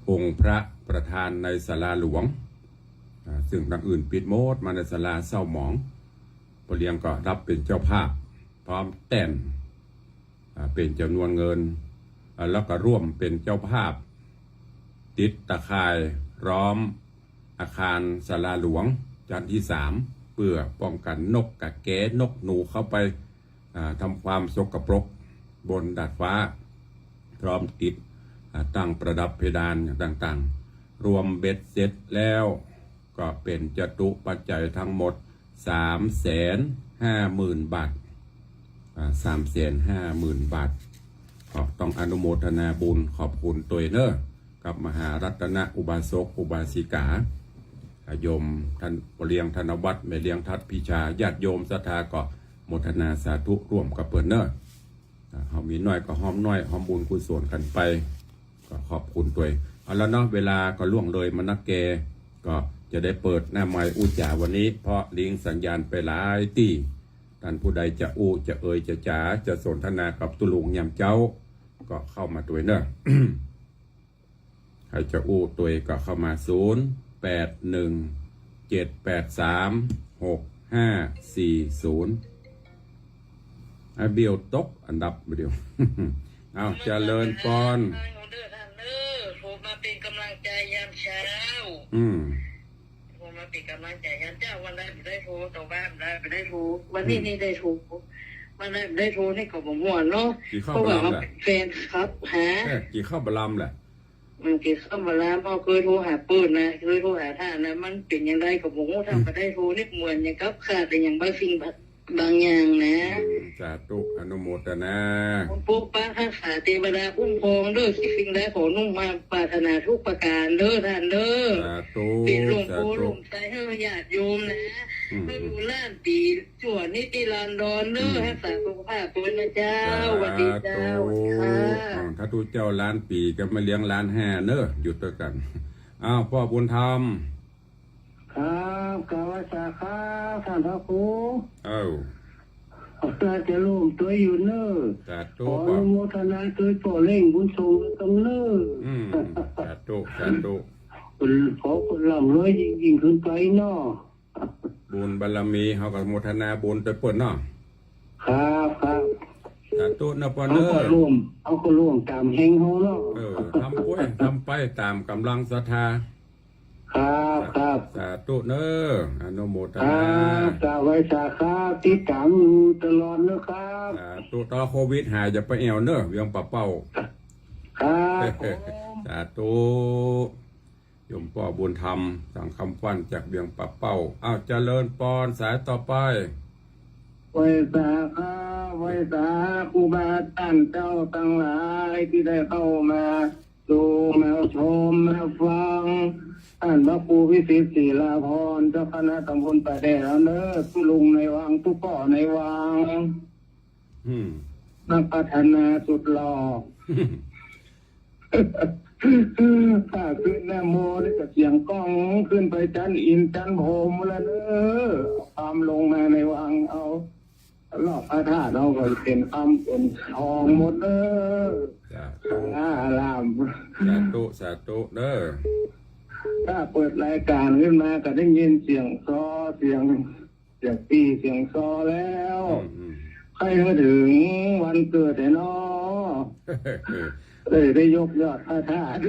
องค์พระประธานในศาลาหลวง อ่า ซึ่งตังอื่นปิดหมด มาในศาลาเศร้าหมอง ป้อเลี้ยงก็รับเป๋นเจ้าภาพ พร้อมแต้น อ่า เป๋นจ๋ำนวนเงิน อ่า แล้วก็ร่วมเป๋นเจ้าภาพ ติดตะข่ายล้อมอาคารศาลาหลวงชั้นตี้สาม เปื้อป้องกั๋นนกก๋าแก๋ นกหนูเข้าไป อ่า ทำความสกปรกบนดาดฟ้า พร้อมติด อ่า ตั้งประดับเพดานอย่างต่างๆ รวมเบ็ดเสร็จแล้วก็เป๋นจตุปัจจัยทั้งหมด สามแสนห้าหมื่นบาท อ่า สามแสนห้าหมื่นบาท ก็ต้องอนุโมทนาบุญขอบคุณตวยเน่อ กับมหารัตนอุบาสกอุบาสิกา อ่า โยมท่านป้อเลี้ยงธนวัฒน์ แม่เลี้ยงทัดพิชา ญาติโยมศรัทธาก็โมทนาสาธุร่วมกับเปิ้นเน่อ อ่า เฮามีน้อยก็ฮ้อมน้อย ฮ้อมบุญกุศลกั๋นไป ก็ขอบคุณตวย เอาละเนาะ เวลาก็ล่วงเลยมานักแก ก็จะได้เปิดหน้าไมค์อู้จ๋าวันนี้ เพราะลิงก์สัญญาณไปหลายตี้ ต้านผู้ใดจะอู้ จะเอ่ย จะจ๋า จะสนทนากับตุ๊ลุงยามเจ๊า ก็เข้ามาตวยเน่อ ใผจะอู้ตวยก็เข้ามา ศูนย์แปดหนึ่งเจ็ดแปดสามหกห้าสี่ศูนย์ ไอ้เบี้ยวตกอันดับเดียว เอา เจริญปอน โทรมาเป๋นก๋ำลังใจ๋ยามเจ๊า อืม โทรมาเป๋นก๋ำลังใจ๋ยามเจ๊า วันใดบ่ได้โทร ตะวันใดบ่ได้โทร วันนี้นี่ได้โทร วันใดบ่ได้โทรนี่ก็บ่ม่วนเนาะ กิ๋นข้าวบ่ลำแหละ เพราะว่าเฮาเป๋นแฟนคลับ ฮะ เอ้ย กิ๋นข้าวบ่ลำแหละ มันกิ๋นข้าวบ่ลำ เฮาเกยโทรหาเปิ้นนะ เกยโทรหาต้านนะ มันเป๋นอย่างใดก็บ่ฮู้ ถ้าบ่ได้โทรนี่เหมือนอย่างกับขาดอะหยังบางสิ่งบาง บางอย่างนะ อืม สาธุ อนุโมทนา ปกปักรักษา เตวดาคุ้มครองเด้อ สิ่งใดขอสมปรารถนาทุกประการเด้อต้านเด้อ สาธุ เป๋นล่มโพธิ์ สาธุ ล่มไทรหื้อญาติโยมนะ อืม หื้ออยู่ล้านปี๋ ชั่วนิรันดรเด้อ อืม รักษาสุขภาพตนนะเจ้า สาธุ สวัสดีเจ้า สวัสดีค่ะ อ่า ถ้าตุ๊เจ้าล้านปี๋ก็มาเลี้ยงล้านห้าเน้อ อยู่ตวยกั๋น อ้าว ป้อบุญธรรม ครับ กราบไหว้สาครับ ต้านพระครู เอ้า น่าจะร่วมตวยอยู่เน้อ สาธุ ขออนุโมทนาตวยป้อเล็งบุญส่งกำเนิด อืม สาธุ สาธุ ขอเปิ้นร่ำรวยยิ่งๆ ขึ้นไปเนาะ บุญบารมี เฮาก็อนุโมทนาบุญตวยเปิ้นเนาะ ครับ ครับ สาธุเน้อป้อ เฮา เน้อ ก็ร่วม เฮาก็ร่วมต๋ามแฮงเฮาเนาะ เออ ทำไป ทำไปต๋ามก๋ำลังศรัทธา ครับ ครับ สาธุเน้อ อนุโมทนา ครับ กราบไหว้สาครับ ติดต๋ามอยู่ตลอดเน้อครับ สาธุ ต่อโควิดหายอย่าไปแอ่วเน้อ เวียงป่าเป้า ครับผม สาธุ โยมป้อบุญธรรม สังคำฟั่นจากเวียงป่าเป้า อ้าว เจริญปอน สายต่อไป ไหว้สาครับ ไหว้สาครูบาอาจ๋ารย์เจ้าตังหลายตี้ได้เข้ามาดู มาชม มาฟัง ต้านพระครูวิสิทธิ์ ศิลาภรณ์ เจ้าคณะตำบลป่าแดดเฮาเน้อ ตุ๊ลุงในวัง ตุ๊ป้อในวัง อืม นักพัฒนาสุดหล่อ ถ้าขึ้นนะโมนี่ก็เสียงก้องขึ้นไปจั๊นอินทร์จั๊นพรหมแล้วเน้อ ความลงมาในวังเอา รอบพระธาตุเอาก็เป๋นคำเป๋นทองหมดเน้อ สาธุ อาราม สาธุ สาธุเน้อ ถ้าเปิดรายการขึ้นมาก็ได้ยินเสียงซอ เสียง เสียงปี่เสียงซอแล้ว อืม อืม ใค่หื้อเถิงวันเกิดแหน่เนาะ เออ เลยได้ยกยอดพระธาตุ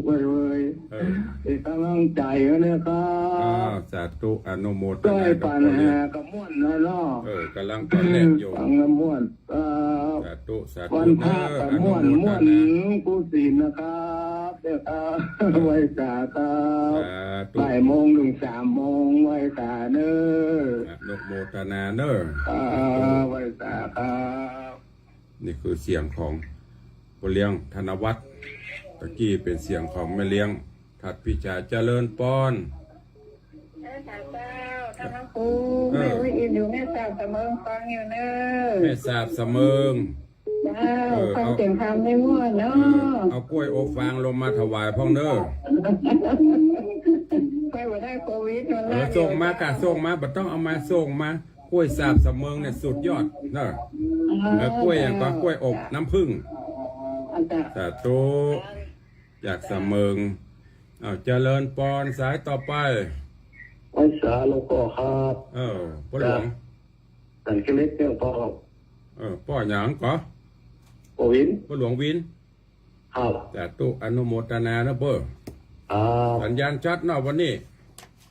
เว้ย เว้ย เออ เป๋นก๋ำลังใจ๋เน้อครับ อ้าว สาธุ อนุโมทนา ใก้ปั๋นหาก็ม่วนแล้วเนาะ เออ ก๋ำลังต๋อนแรกอยู่ ฟังแล้วม่วน ครับ สาธุ สาธุ วันพระก็ม่วน เน้อ อนุโมทนา ม่วนกู้ศีลนะครับ เด้อครับ เออ ไหว้สาครับ สาธุ บ่ายโมงเถิงสามโมง ไหว้สาเน้อ อนุโมทนาเน้อ อ่า ไหว้สาครับ นี่คือเสียงของป้อเลี้ยงธนวัฒน์ ตะกี้เป๋นเสียงของแม่เลี้ยง ทัดพิชา เจริญปอน เออ สาธุเจ้า ต้านพระครู เออ แม่อุ๊ยอินอยู่แม่สาบสะเมิงฟังอยู่เน้อ แม่สาบสะเมิง เจ้า เออ ฟังเสียงธรรมได้ม่วนเนาะ เออ เอากล้วยอบฟางลงมาถวายพ่องเน้อ ไปบ่ได้โควิดมัน เออ ส่งมาก่ะ ส่งมา บ่ต้องเอามา ส่งมา กล้วยสาบสะเมิงเนี่ยสุดยอดเน้อ เออ กล้วยอย่างก็กล้วยอบน้ำผึ้ง อันเจ้า สาธุ จากสะเมิง อ้าว เจริญปอน สายต่อไป ไหว้สาหลวงป้อครับ เออ ป้อหลวง ครับ สันเกล็ดเนี่ยป้อ เออ ป้อหยังก่อ ป้อวิน ป้อหลวงวิน ครับ สาธุ อนุโมทนาเน้อเป้อ ครับ สัญญาณชัดเนาะวันนี้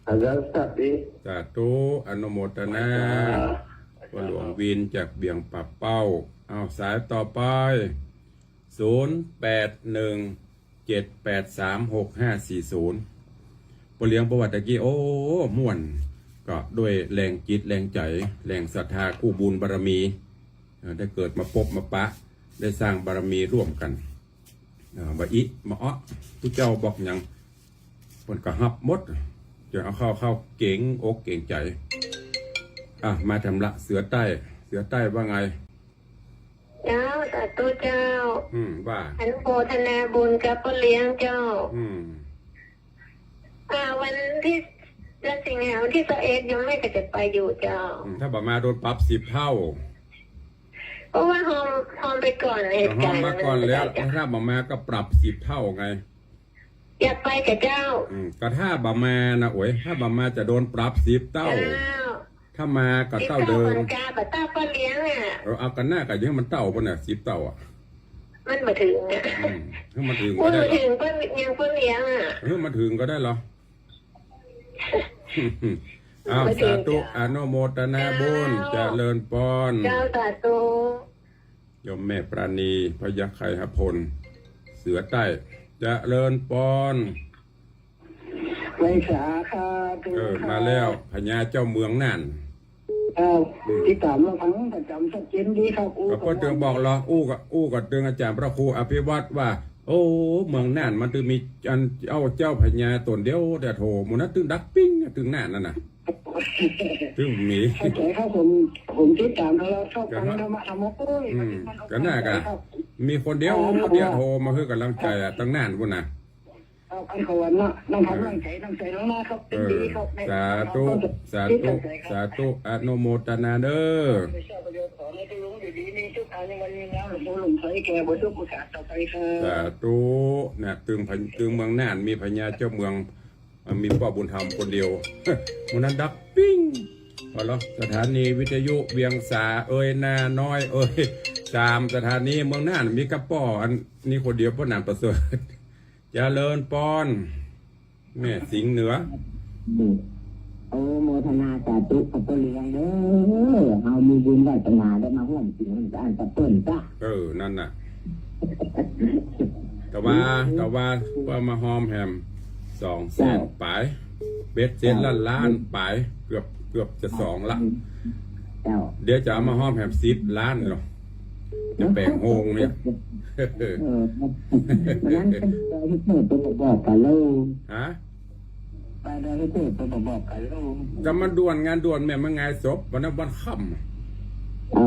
สัญญาณชัดดี สาธุ อนุโมทนา ครับ ป้อหลวงวินจากเวียงป่าเป้า อ้าว สายต่อไป ศูนย์แปดหนึ่ง เจ็ดแปดสาม หกห้าสี่ศูนย์ ป้อเลี้ยงบอกว่าตะกี้ โอ้ ม่วน ก็ด้วยแรงจิตแรงใจ๋ แรงศรัทธาคู่บุญบารมี เออ ได้เกิดมาปบมาปะ ได้สร้างบารมีร่วมกั๋น เออ บ่าอิ บ่าอ๊อ ตุ๊เจ้าบอกหยัง เปิ้นก็ฮับหมด จะเอาเข้า เข้าเก๋งอกเก๋งใจ๋ อ่ะ มาแถมละ เสือใต้ เสือใต้ว่าไง เจ้า สาธุเจ้า อืม ว่า อนุโมทนาบุญกับป้อเลี้ยงเจ้า อืม อ่า วันตี้ เดือนสิงหา วันตี้ซาวเอ็ด โยมแม่ก็จะไปอยู่เจ้า อืม ถ้าบ่มาโดนปรับสิบเต้า เพราะว่าฮอม ฮอมไปก่อนเหตุก๋ารณ์ ฮอมมาก่อนแล้ว เจ้า ถ้าบ่มาก็ปรับสิบเต้าไง อยากไปกับเจ้า อืม ก็ถ้าบ่มานะ โอ้ย ถ้าบ่มาจะโดนปรับสิบเต้า เจ้า ถ้ามาก็เต้าเดิม สิบเต้าเหมือนกั๋น บ่เต้าป้อเลี้ยงอ่ะ เออ เอากั๋นหน้าก็ยังมันเต้าปุ้นน่ะ สิบเต้าอ่ะ มันบ่เถิงอ่ะ อืม หื้อมันเถิงก็ได้เหรอ บ่เถิงป้อ ยังป้อเลี้ยงอ่ะ เออ มันเถิงก็ได้เหรอ อ้าว บ่เถิง สาธุ เจ้า อนุโมทนาบุญ เจ้า เจริญปอน เจ้า สาธุ โยมแม่ปราณี พยัคฆ์ไคหพล เสือใต้ เจริญปอน ไหว้สาครับ เออ มาแล้ว พญาเจ้าเมืองน่าน ครับ อืม ติดต๋ามรับฟังประจ๋ำ ชัดเจนดีครับ อู้ ก็ป้อเติงบอกลอ อู้ก็ อู้ก็เติงอาจ๋ารย์พระครูอภิวัตรว่า โอ้ เมืองน่านมันตึงมีอัน เอ้า เจ้าพญาต๋นเดียวเตียโถ หมู่นั้นตึงดักปิ้ง ตึงน่านนั่นน่ะ ตึงมี เข้าใจ๋ครับ ผม ผมติดต๋ามตลอด ชอบฟังธรรมะ ธรรมะ โอ้ย อืม มัน ก็น่า เข้าใจ๋ ก็ ครับ มีคนเดียว อ๋อ เตียโถ มาหื้อก๋ำลังใจ๋อะ ตั้งน่านปู้นน่ะ เอา อันเขาว่าเนาะ น้ำพัก เออ น้ำใจ๋ น้ำใจ๋น้องนาครับ เป็นดีครับ เออ สาธุ สาธุ สาธุ อนุโมทนาเด้อ ขอให้ทุกลุงอยู่ดีมีสุข อายุวันยืนยาว หลวงปู่หลวงพ่อแก่ บ่ทุกข์บ่ขาดต่อไปครับ สาธุ เนี่ย ตึงพะ ตึงเมืองน่าน มีพญาเจ้าเมือง อ่ะ มีป้อบุญธรรมคนเดียว หมู่นั้นดักปิ้ง เอาละ สถานีวิทยุเวียงสาเอย นาน้อยเอย สามสถานีเมืองน่าน มีก้าป้ออันนี้คนเดียว ป้อหนานประเสริฐ เจริญปอน แม่สิงห์เหนือ โอ้ โมทนาสาธุกับป้อเรืองเด้อ เฮามีบุญวาสนาได้มาฮ่วมศีลอันกับเปิ้นจ้ะ เออ นั่นน่ะ แต่ว่า แต่ว่า ว่ามาฮอมแหม สองแสนปาย เบ็ดเสร็จละล้านปาย เกือบ เกือบจะสองละ เจ้า เดี๋ยวจะเอามาฮอมแหมสิบล้านหรอก จะแบ่งโฮงเนี่ย เออ วันนั้นเป็นเจ้าที่เปิดตัวบอกกันแล้ว ฮะ ไปได้ที่เปิดตัวบอกกันแล้ว ก็มันด่วน งานด่วนแม่ มันงานศพ วันนั้นวันค่ำ อ๋อ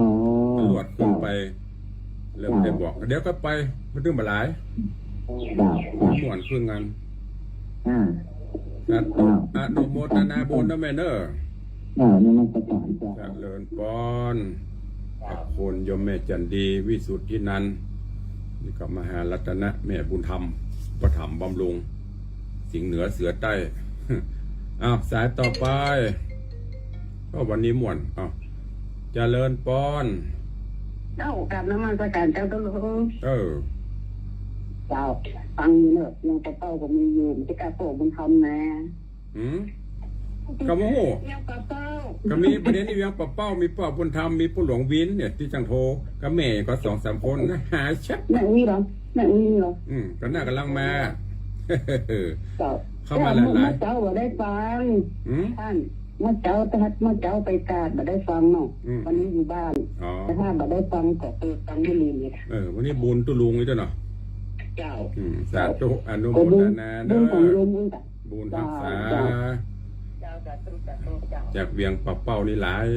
ตำรวจขึ้นไป เจ้า แล้วไม่ได้บอก เดี๋ยวก็ไป มันตึงบ่หลาย เจ้า เจ้า ม่วนขึ้นงาน อ่า สาธุ เจ้า อนุโมทนาบุญนะแม่เนอะ เจ้า นมัสการเจ้า เจริญปอน ขอบคุณโยมแม่จันดี วิสุทธินันท์ นี่ก็มหารัตนะ แม่บุญธรรม อุปถัมภ์บำรุง สิงห์เหนือเสือใต้ อ้าว สายต่อไป ก็วันนี้ม่วน อ้าว เจริญปอน เจ้า กราบนมัสการเจ้า ตะลุง เออ เจ้า ฟังอยู่เนอะ เวียงป่าเป้าก็มีอยู่ มันจะกล้าโต้บุญธรรมนะ หืม ก็บ่ฮู้ เวียงป่าเป้า ก็มีประเด็นนี้ เวียงป่าเป้า มีป้อบุญธรรม มีป้อหลวงวินเนี่ย ตี้จังโท กับแม่ก็สองสามคนนะ หาแชท แม่อุ๊ยเหรอ แม่อุ๊ยเหรอ อืม ก็น่ากำลังมา เจ้า เข้ามาหลายๆ เมื่อเจ๊าบ่ได้ฟัง หืม ท่าน เมื่อเจ๊า เมื่อเจ๊าไปตราดบ่ได้ฟังเนาะ อืม วันนี้อยู่บ้าน อ๋อ แต่ถ้าบ่ได้ฟังก็เปิดฟังอยู่นี่ เออ วันนี้บุญตุ๊ลุงนี่ด้วยเนาะ เจ้า อืม สาธุ อนุโมทนาเนอะ บุญของโยมอุ้ยจ้ะ บุญฮักษา เจ้า เจ้า เจ้า สาธุ สาธุ เจ้า จากเวียงป่าเป้านี่หลาย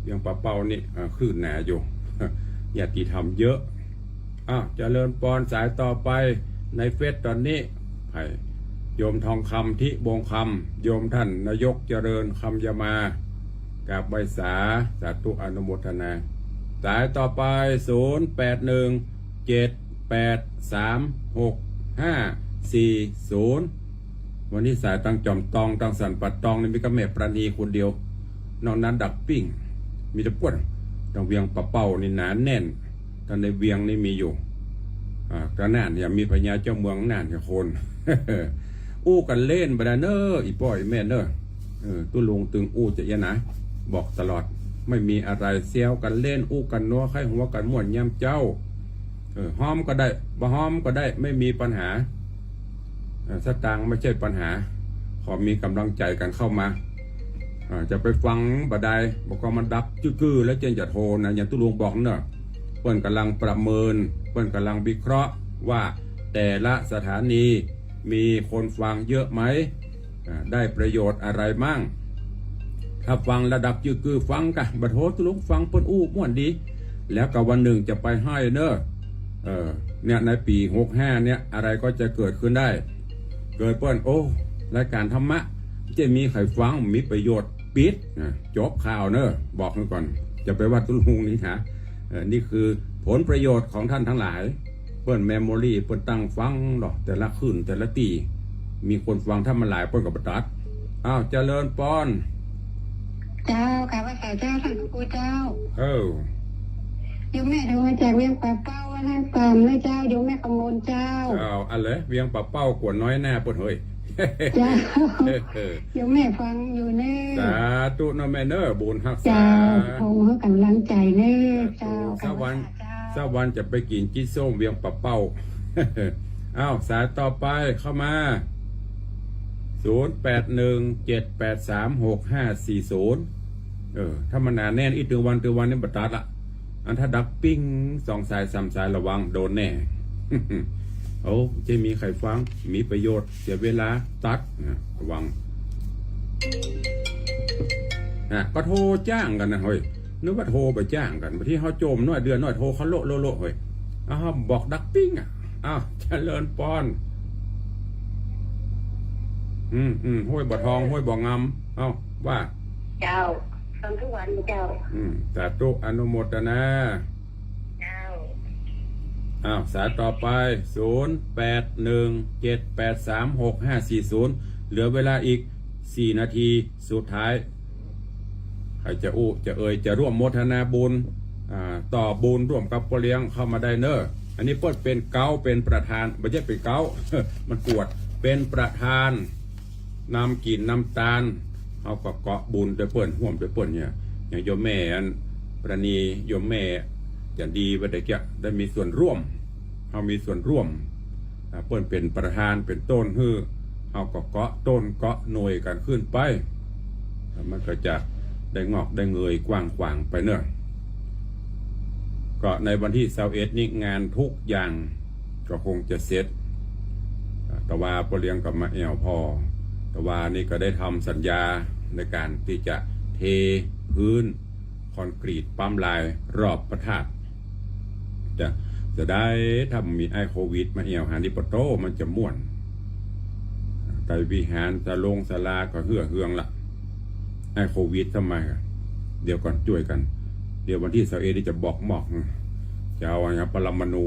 เวียงป่าเป้านี่ อ่า คลื่นหนาอยู่ ญาติธรรมเยอะ อ้าว เจริญปอน สายต่อไป ในเฟซต๋อนนี้ ให้โยมทองคำ ทิวงศ์คำ โยมท่านนายกเจริญ คำยามา กราบไหว้สา สาธุ อนุโมทนา สายต่อไป ศูนย์แปดหนึ่ง เจ็ดแปดสาม หกห้าสี่ศูนย์ วันนี้สายตังจ่อมตอง ตังสันป่าตองนี่มีก้าแม่ปราณีคนเดียว นอกนั้นดักปิ้ง มีแต่ป้วน ตังเวียงป่าเป้านี่หนาแน่น ตังในเวียงนี่มีอยู่ อ่า ก็น่านเนี่ยมีพญาเจ้าเมืองน่านเนี่ยคน อู้กั๋นเล่นบ่ได้เน้อ อี่ป้ออี่แม่เน้อ เออ ตุ๊ลุงตึงอู้จะเอี้ยนะ บอกตลอด ไม่มีอะไร แซวกั๋นเล่น อู้กั๋นนัว ใค่หัวกั๋นม่วนยามเจ๊า เออ ฮอมก็ได้ บ่ฮอมก็ได้ ไม่มีปัญหา เออ สตางค์ไม่ใช่ปัญหา ขอมีก๋ำลังใจ๋กั๋นเข้ามา อ่า จะไปฟังบ่ได้ บ่ก็มันดับจื้อๆ แล้วเจ้าจะโทรนะ อย่างตุ๊ลุงบอกเนาะ เปิ้นก่ำลังประเมิน เปิ้นก่ำลังวิเคราะห์ว่าแต่ละสถานีมีคนฟังเยอะไหม อ่า ได้ประโยชน์อะไรมั่ง ถ้าฟังแล้วดับจื้อๆ ฟังกะ บ่โทรตุ๊ลุงฟัง เปิ้นอู้ม่วนดี แล้วก็วันนึ่งจะไปห้อยเน้อ เออ เนี่ย ในปี๋หกห้าเนี่ย อะไรก็จะเกิดขึ้นได้ เกิดเปิ้น โอ้ รายก๋านธรรมะ จะมีใผฟัง มีประโยชน์ ปิดนะ จบข่าวเน้อ บอกหื้อก่อน จะไปว่าตุ๊ลุงนี่นะ เออ นี่คือผลประโยชน์ของท่านทั้งหลาย เปิ้นเมมโมรี่ เปิ้นตั้งฟังเนาะ แต่ละคืน แต่ละตี้ มีคนฟังถ้ามันหลาย เปิ้นก็บ่ตัด อ้าว เจริญปอน เจ้า กราบไหว้สาเจ้า ท่านพระครูเจ้า เออ โยมแม่โทรมาจากเวียงป่าเป้า ว่าให้ฟังนะเจ้า โยมแม่คำมนเจ้า เจ้า อะไร เวียงป่าเป้า กั๋วน้อยหน้าเปิ้นเฮ้ย เจ้า เออ โยมแม่ฟังอยู่เน้อ สาธุเน้อแม่เน้อ บุญฮักษา เจ้า ขอหื้อก๋ำลังใจ๋เน้อ สาธุ เจ้า สักวัน เจ้า สักวันจะไปกิ๋นจิ๊ดส้มเวียงป่าเป้า อ้าว สายต่อไปเข้ามา ศูนย์แปดหนึ่ง เจ็ดแปดสาม หกห้าสี่ศูนย์ เออ ถ้ามันหนาแน่นอีกตึงวันตึงวันนี่บ่ตัดละ อันถ้าดักปิ้งสองสายสามสายระวังโดนแน่ โอ้ จะมีใครฟัง มีประโยชน์ เสียเวลา ตัดนะ ระวัง อ่ะ ก็โทรจ้างกั๋นนะเฮ้ย นึกว่าโทรไปจ้างกั๋น บางทีเฮาโจมน้อยเดือดน้อยโทรเข้าโละโละโละเฮ้ย อ้าว บอกดักปิ้งอ่ะ อ้าว เจริญปอน อืม อืม ห้วยบ่อทอง ห้วยบ่องาม เอ้า ว่า เจ้า ฟังทุกวันเจ้า อืม สาธุ อนุโมทนา เจ้า อ้าว สายต่อไป ศูนย์แปดหนึ่งเจ็ดแปดสามหกห้าสี่ศูนย์ เหลือเวลาอีกสี่นาทีสุดท้าย ใครจะอู้ จะเอ่ย จะร่วมโมทนาบุญ อ่า ต่อบุญร่วมกับป้อเลี้ยงเข้ามาได้เน้อ อันนี้เปิ้นเป๋นเก๊า เป๋นประธาน บ่ใจ้เป๋นเก๊า มันปวด เป๋นประธาน นำกิ๋นนำตาน เฮาก็เกาะบุญตวยเปิ้น ฮ่วมตวยเปิ้นเนี่ย อย่างโยมแม่อันประณี โยมแม่จันดีว่าตะเกียะ ได้มีส่วนร่วม เฮามีส่วนร่วม อ่า เปิ้นเป๋นประธาน เป๋นต้นหื้อ เฮาก็เกาะต้นเกาะหน่วยกั๋นขึ้นไป มันก็จะได้งอกได้เงยกว้างขวางไปเน้อ ก็ในวันตี้ซาวเอ็ดนี้งานทุกอย่างก็คงจะเสร็จ แต่ว่าป้อเลี้ยงก็มาแอ่วผ่อ แต่ว่านี่ก็ได้ทำสัญญาในก๋านตี้จะเทพื้นคอนกรีตปั๊มลายรอบพระธาตุ จะ จะได้ ถ้ามีไอ้โควิดมาแอ่วหานี่ปะโต้ มันจะม่วน ไตรวิหาร ศาลงศาลาก็เหื่อเหืองละ ไอ้โควิดทำไมอะ เดี๋ยวก่อน จ้วยกั๋น เดี๋ยววันตี้ซาวเอ็ดนี่จะบอกมอก จะเอาอย่างปรมาณู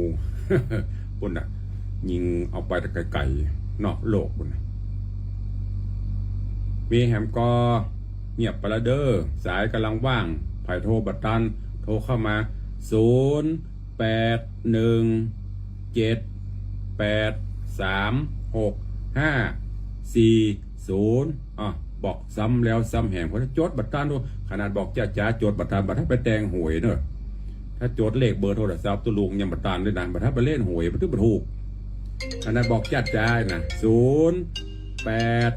ปุ้นน่ะ ยิงเอาไปแต่ไก๋ๆ นอกโลกปุ้นน่ะ มีแหมก่อ เงียบไปละเด้อ สายก่ำลังว่าง ใผโทรบ่ตัน โทรเข้ามา ศูนย์แปดหนึ่งเจ็ดแปดสามหกห้าสี่ศูนย์ อ่ะ บอกซ้ำแล้วซ้ำแหม เพราะถ้าจดบ่ตันดู ขนาดบอกจ๊าๆ จดบ่ตัน บ่ถ้าไปแตงหวยเนอะ ถ้าจดเลขเบอร์โทรศัพท์ตุ๊ลุงยังบ่ตันเลยนะ บ่ถ้าไปเล่นหวย บ่ถือบ่ถูก ขนาดบอกจ๊าๆ นะ ศูนย์แปด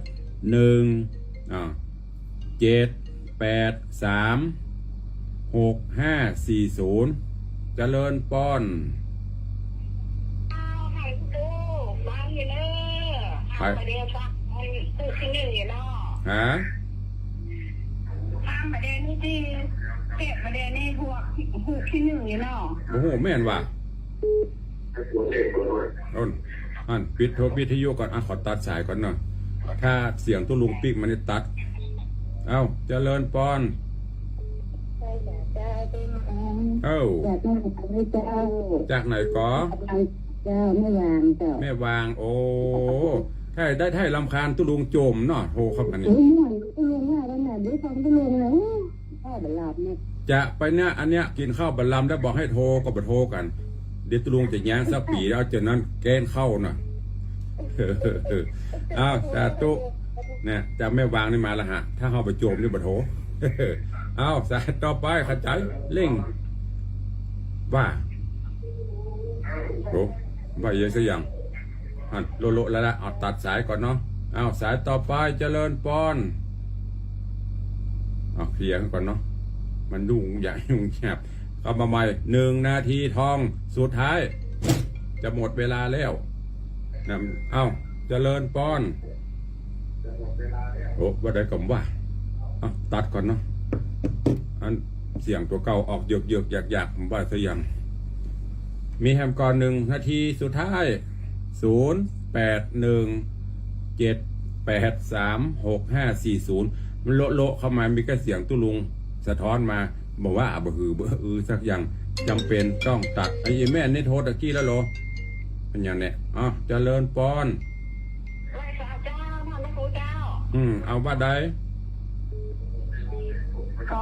หนึ่ง อ่า เจ็ดแปดสามหกห้าสี่ศูนย์ เจริญปอน อ้าว ไผ่ตุ๊ลุง ฟังอยู่เน้อ ไผ่ ห้ามบ่เดียวสัก มันถูกตี้นึ่งอยู่เนาะ ฮะ ห้ามบ่เดียวนี่ตี้ เก็บบ่เดียวนี่ถูก ถูกตี้นึ่งอยู่เนาะ บ่ฮู้แม่นว่า โอ้น อัน ปิดโทรวิทยุก่อน อ่ะ ขอตัดสายก่อนเนาะ ถ้าเสียงตุ๊ลุงปิ๊กมันนี่ตัด เอ้า เจริญปอน เอ้า จากไหนก่อ เจ้า แม่วางเจ้า แม่วาง โอ้ ถ้าได้ ถ้ารำคาญตุ๊ลุงโจมเนาะ โทรเข้ามานี่ ตุ๊ลุงว่าแล้วน่ะ เดี๋ยวฟังตุ๊ลุงนะ ข้าวบ่หลาบเนี่ย จะไปเนี่ย อันเนี้ย กิ๋นข้าวบ่หลำแล้วบอกให้โทรก็บ่โทรกั๋น เดี๋ยวตุ๊ลุงจะแย้งสักปี๋แล้ว จนนั้นแกนเข้าน่ะ อ้าว สาธุ เนี่ย จากแม่วางนี่มาละฮะ ถ้าเฮาไปโจมนี่บ่โทร อ้าว สายต่อไป ขจายเร่ง ว่า โอ้ ว่าเยอะซะยัง หันโละๆ แล้วละ เอาตัดสายก่อนเนาะ อ้าว สายต่อไป เจริญปอน เอาเคลียร์ก่อนเนาะ มันยุ่งยากยุ่งยาก เข้ามาใหม่ หนึ่งนาทีทองสุดท้าย จะหมดเวลาแล้วนะ เอ้า เจริญปอน โอ้ ว่าได้กำว่า เอาตัดก่อนเนาะ อันเสียงตั๋วเก่าออกเยือกๆ ยากๆ ผมว่าซะยัง มีแหมก่อน หนึ่งนาทีสุดท้าย ศูนย์แปดหนึ่งเจ็ดแปดสามหกห้าสี่ศูนย์ มันโละๆ เข้ามา มีแค่เสียงตุ๊ลุงสะท้อนมา บ่ว่าบ่หือบ่อือสักอย่าง จ๋ำเป๋นต้องตัด ไอ้แม่นี่โทรตะกี้แล้วเหรอ เป๋นอย่างเนี้ย อ้าว เจริญปอน ไหว้สาเจ้า ท่านพระครูเจ้า อืม เอาว่าใด ก็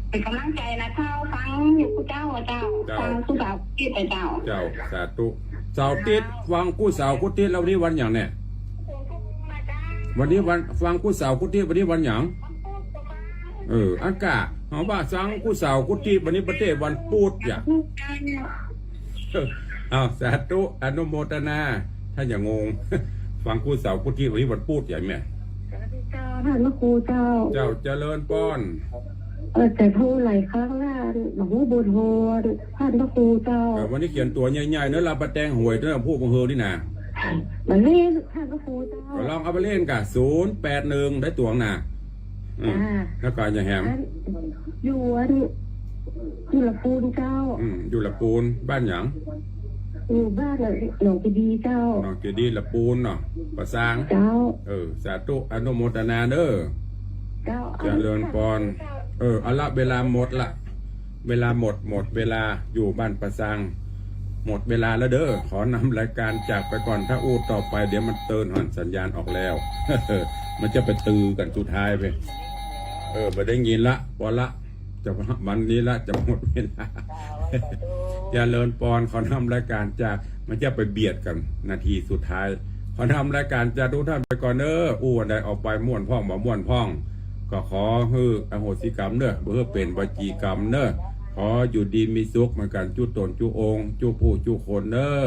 เป๋นก๋ำลังใจ๋นะเจ้า ฟังอยู่กู้เจ้าอะเจ้า เจ้า ฟังกู้เสาร์กู้ติ๊ดอะเจ้า เจ้า สาธุ เสาร์ติ๊ด ฟังกู้เสาร์กู้ติ๊ด แล้ววันนี้วันหยังเนี่ย วันนี้วัน ฟังกู้เสาร์กู้ติ๊ด วันนี้วันหยัง เออ อันกะ เฮาว่าฟังกู้เสาร์กู้ติ๊ด วันนี้บ่เต้วันปุ๊ดอย่า อ้าว สาธุ อนุโมทนา ถ้าอย่างงง ฟังกู้เสาร์กู้ติ๊ด วันนี้วันปุ๊ดอย่าแม่ สาธุเจ้า ท่านพระครูเจ้า เจ้า เจริญปอน เออ แต่โทรหลายครั้งแล้ว บ่ฮู้เบอร์โทร ต้านพระครูเจ้า เออ วันนี้เขียนตั๋วใหญ่ๆ เนอะ ลาวปะแตงหวยเนอะ ผู้บังเฮอนี่นะ บ่เล่น ต้านพระครูเจ้า ก็ลองเอาไปเล่นก่ะ ศูนย์แปดหนึ่ง ได้ตั๋วนะ อืม อ่า แล้วก็อย่างแหม อัน อยู่อัน อยู่ละปูนเจ้า อืม อยู่ละปูน บ้านหยัง อยู่บ้านหนองเจดีย์เจ้า หนองเจดีย์ละปูนเนาะ ป่าซาง เจ้า เออ สาธุ อนุโมทนาเด้อ เจ้า เจริญพร เออ เอาละ เวลาหมดละ เวลาหมด หมดเวลา อยู่บ้านป่าซาง หมดเวลาแล้วเด้อ ขอนำรายการจากไปก่อน ถ้าอู้ต่อไปเดี๋ยวมันเตือนหันสัญญาณออกแล้ว มันจะไปตือกั๋นสุดท้ายไป เออ บ่ได้ยินละ พอละ จะ วันนี้ละ จะหมดเวลา เจริญพร ขอนำรายการจาก มันจะไปเบียดกั๋นนาทีสุดท้าย ขอนำรายการจากทุกท่านไปก่อนเด้อ อู้อันใดออกไปม่วนพ่องบ่ม่วนพ่อง ก็ขอหื้ออโหสิกรรมเด้อ บ่หื้อเป๋นวจีกรรมเด้อ ขออยู่ดีมีสุขเหมือนกั๋น จุ๊ต๋นจุ๊องค์ จุ๊ผู้จุ๊คนเด้อ